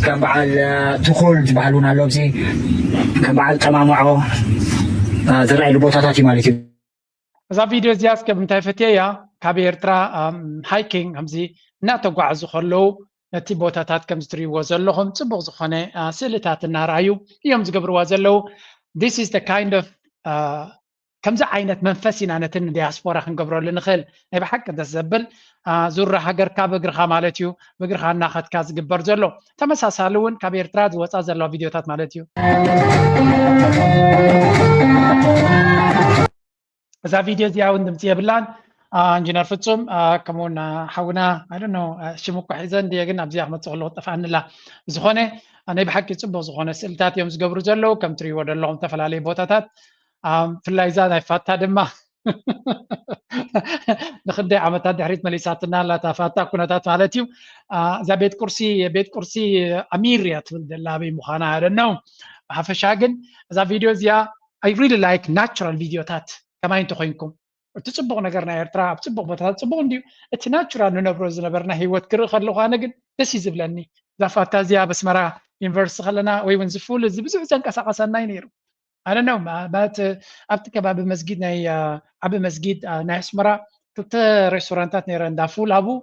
ከም በዓል ትኹል ዝበሃል እውን ኣሎ። ኣብዚ ከም በዓል ጠማምዖ ዝረኣየሉ ቦታታት እዩ ማለት እዩ። እዛ ቪድዮ እዚኣ እስከ ብምንታይ ፈትየ እያ ካብ ኤርትራ ሃይኪንግ ከምዚ እናተጓዓዙ ከለዉ ነቲ ቦታታት ከምዚ ትርእይዎ ዘለኹም ፅቡቕ ዝኾነ ስእልታት እናረኣዩ እዮም ዝገብርዋ ዘለዉ። This is the kind of ከምዚ ዓይነት መንፈስ ኢና ነቲ ንዲያስፖራ ክንገብረሉ ንኽእል። ናይ ብሓቂ ደስ ዘብል ዙራ ሃገርካ ብእግርኻ ማለት እዩ። ብእግርኻ እናኸድካ ዝግበር ዘሎ ተመሳሳሊ እውን ካብ ኤርትራ ዝወፃ ዘለዋ ቪድዮታት ማለት እዩ። እዛ ቪድዮ እዚኣ እውን ድምፂ የብላን። ኢንጂነር ፍፁም ከምኡውን ሓውና I don't know ሽሙ እኮ ሒዘ እንድየ ግን ኣብዚኣ ክመፅእ ከለኹ ጠፍኣኒ ኣላ። ብዝኾነ ናይ ብሓቂ ፅቡቕ ዝኾነ ስእልታት እዮም ዝገብሩ ዘለዉ ከም ትሪእዎ ዘለኹም ዝተፈላለዩ ቦታታት ብፍላይ እዛ ናይ ፋታ ድማ ንክንደይ ዓመታት ድሕሪት መሊሳትና ኣላ እታ ፋታ ኩነታት ማለት እዩ። እዛ ቤት ቁርሲ ቤት ቁርሲ ኣሚር እያ ትብል ዘላ ኣበይ ምዃና I don't know። ብሓፈሻ ግን እዛ ቪድዮ እዚኣ I really like ናቹራል ቪድዮታት ከማይ እንተኮይንኩም እቲ ፅቡቕ ነገር ናይ ኤርትራ ኣብ ፅቡቕ ቦታታት ፅቡቕ እንድዩ። እቲ ናቹራል ንነብሮ ዝነበርና ሂወት ክርኢ ከለኹ ኣነ ግን ደስ እዩ ዝብለኒ። እዛ ፋታ እዚኣ ኣብ ኣስመራ ዩኒቨርሲቲ ከለና ወይ እውን ዝፉል እዚ ብዙሕ ዘንቀሳቐሰና እዩ ነይሩ። ኣነ ነው ማለት ኣብቲ ከባቢ መስጊድ ናይ ዓቢ መስጊድ ናይ ኣስመራ ክልተ ሬስቶራንታት ነይረ እንዳ ፉል ኣብኡ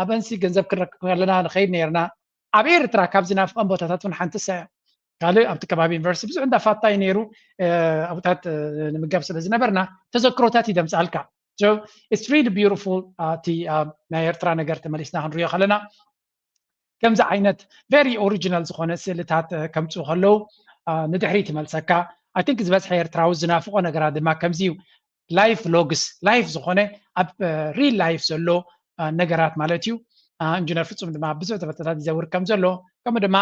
ኣብአንሲ ገንዘብ ክንረክብ ከለና ንኸይድ ነይርና። ኣብ ኤርትራ ካብ ዝናፍቐን ቦታታት እውን ሓንቲ እሳ እያ። ካልእ ኣብቲ ከባቢ ዩኒቨርሲቲ ብዙሕ እንዳፋታ እዩ ነይሩ። ኣብታት ንምጋብ ስለ ዝነበርና ተዘክሮታት ይደምፅኣልካ። It's really beautiful። እቲ ናይ ኤርትራ ነገር ተመሊስና ክንሪኦ ከለና ከምዚ ዓይነት very original ዝኾነ ስእልታት ከምፅኡ ከለዉ ንድሕሪት ይመልሰካ። I think ዝበዝሐ ኤርትራዊ ዝናፍቆ ነገራት ድማ ከምዚ እዩ። ላይፍ ሎግስ ላይፍ ዝኾነ ኣብ ሪል ላይፍ ዘሎ ነገራት ማለት እዩ። ኢንጂነር ፍጹም ድማ ብዙሕ ዘፈጥታት ይዘውር ከም ዘሎ ከምኡ ድማ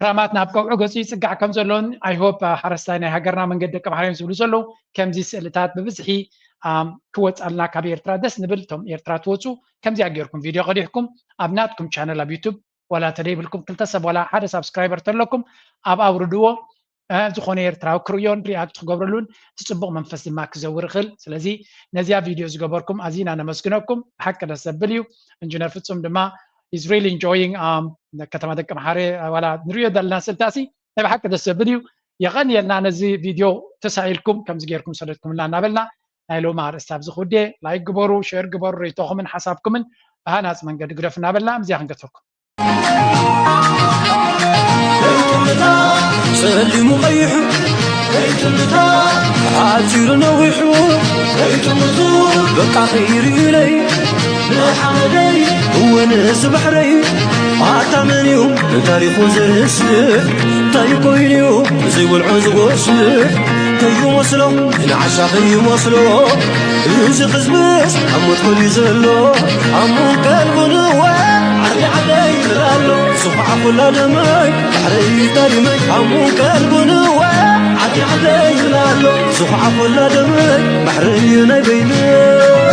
ክራማት ናብ ከውዑ ገጹ ይጽጋዕ ከም ዘሎን I hope ሓረስታይ ናይ ሃገርና መንገዲ ደቂ ባሕሬን ዝብሉ ዘለዉ ከምዚ ስእልታት ብብዝሒ ክወጻልና ካብ ኤርትራ ደስ ንብል። እቶም ኤርትራ ትወጹ ከምዚኣ ጌርኩም ቪድዮ ቀዲሕኩም ኣብ ናትኩም ቻነል ኣብ ዩቱብ ዋላ ተደይብልኩም ክልተ ሰብ ዋላ ሓደ ሳብስክራይበር ተለኩም ኣብ ኣውርድዎ ዝኾነ ኤርትራዊ ክርእዮን ሪኣክት ክገብረሉን እቲ ፅቡቕ መንፈስ ድማ ክዘውር ይኽእል። ስለዚ ነዚኣ ቪድዮ ዝገበርኩም ኣዚና ነመስግነኩም። ብሓቂ ደስ ዘብል እዩ። ኢንጂነር ፍጹም ድማ is really enjoying ከተማ ደቂ መሓረ ዋላ ንሪኦ ዘለና ስልታሲ ናይ ብሓቂ ደስ ዘብል እዩ። የቐንየልና ነዚ ቪድዮ ተሳኢልኩም ከምዚ ጌርኩም ሰደድኩምልና እናበልና ናይ ሎሚ ኣርእስቲ ኣብዚ ክውዴ። ላይክ ግበሩ፣ ሼር ግበሩ፣ ርእይቶኹምን ሓሳብኩምን ብሃናፂ መንገዲ ግደፉ እናበልና ምዚኣ ክንገትረኩም። ጸሊሙ ቀይሑ ኣጺሩ ነዊሑ በቃ ከይርዩለይ ንሓመደይ እወ ንዚ ባሕረይ ኣታ መን እዩ ንታሪኹ ዝርስዕ እንታይ ኮይኑ እዩ ዘይወልዖ ዝጎስዕ ከይመስሎ ንዓሻ ከይመስሎ እዚ ህዝብስ ኣብ ሞት ኮልዩ ዘሎ ኣሙን ቀልቡ ንወ ዓዲ ዓደይ ይብል ኣሎ ዝኹዓ ኩላ ደመይ ባሕረይ ታሪመይ ኣሙን ቀልቡ ንወ ዓዲ ዓደይ ይብል ኣሎ ዝኹዓ ኩላ ደመይ ባሕረይ ናይ በይነይ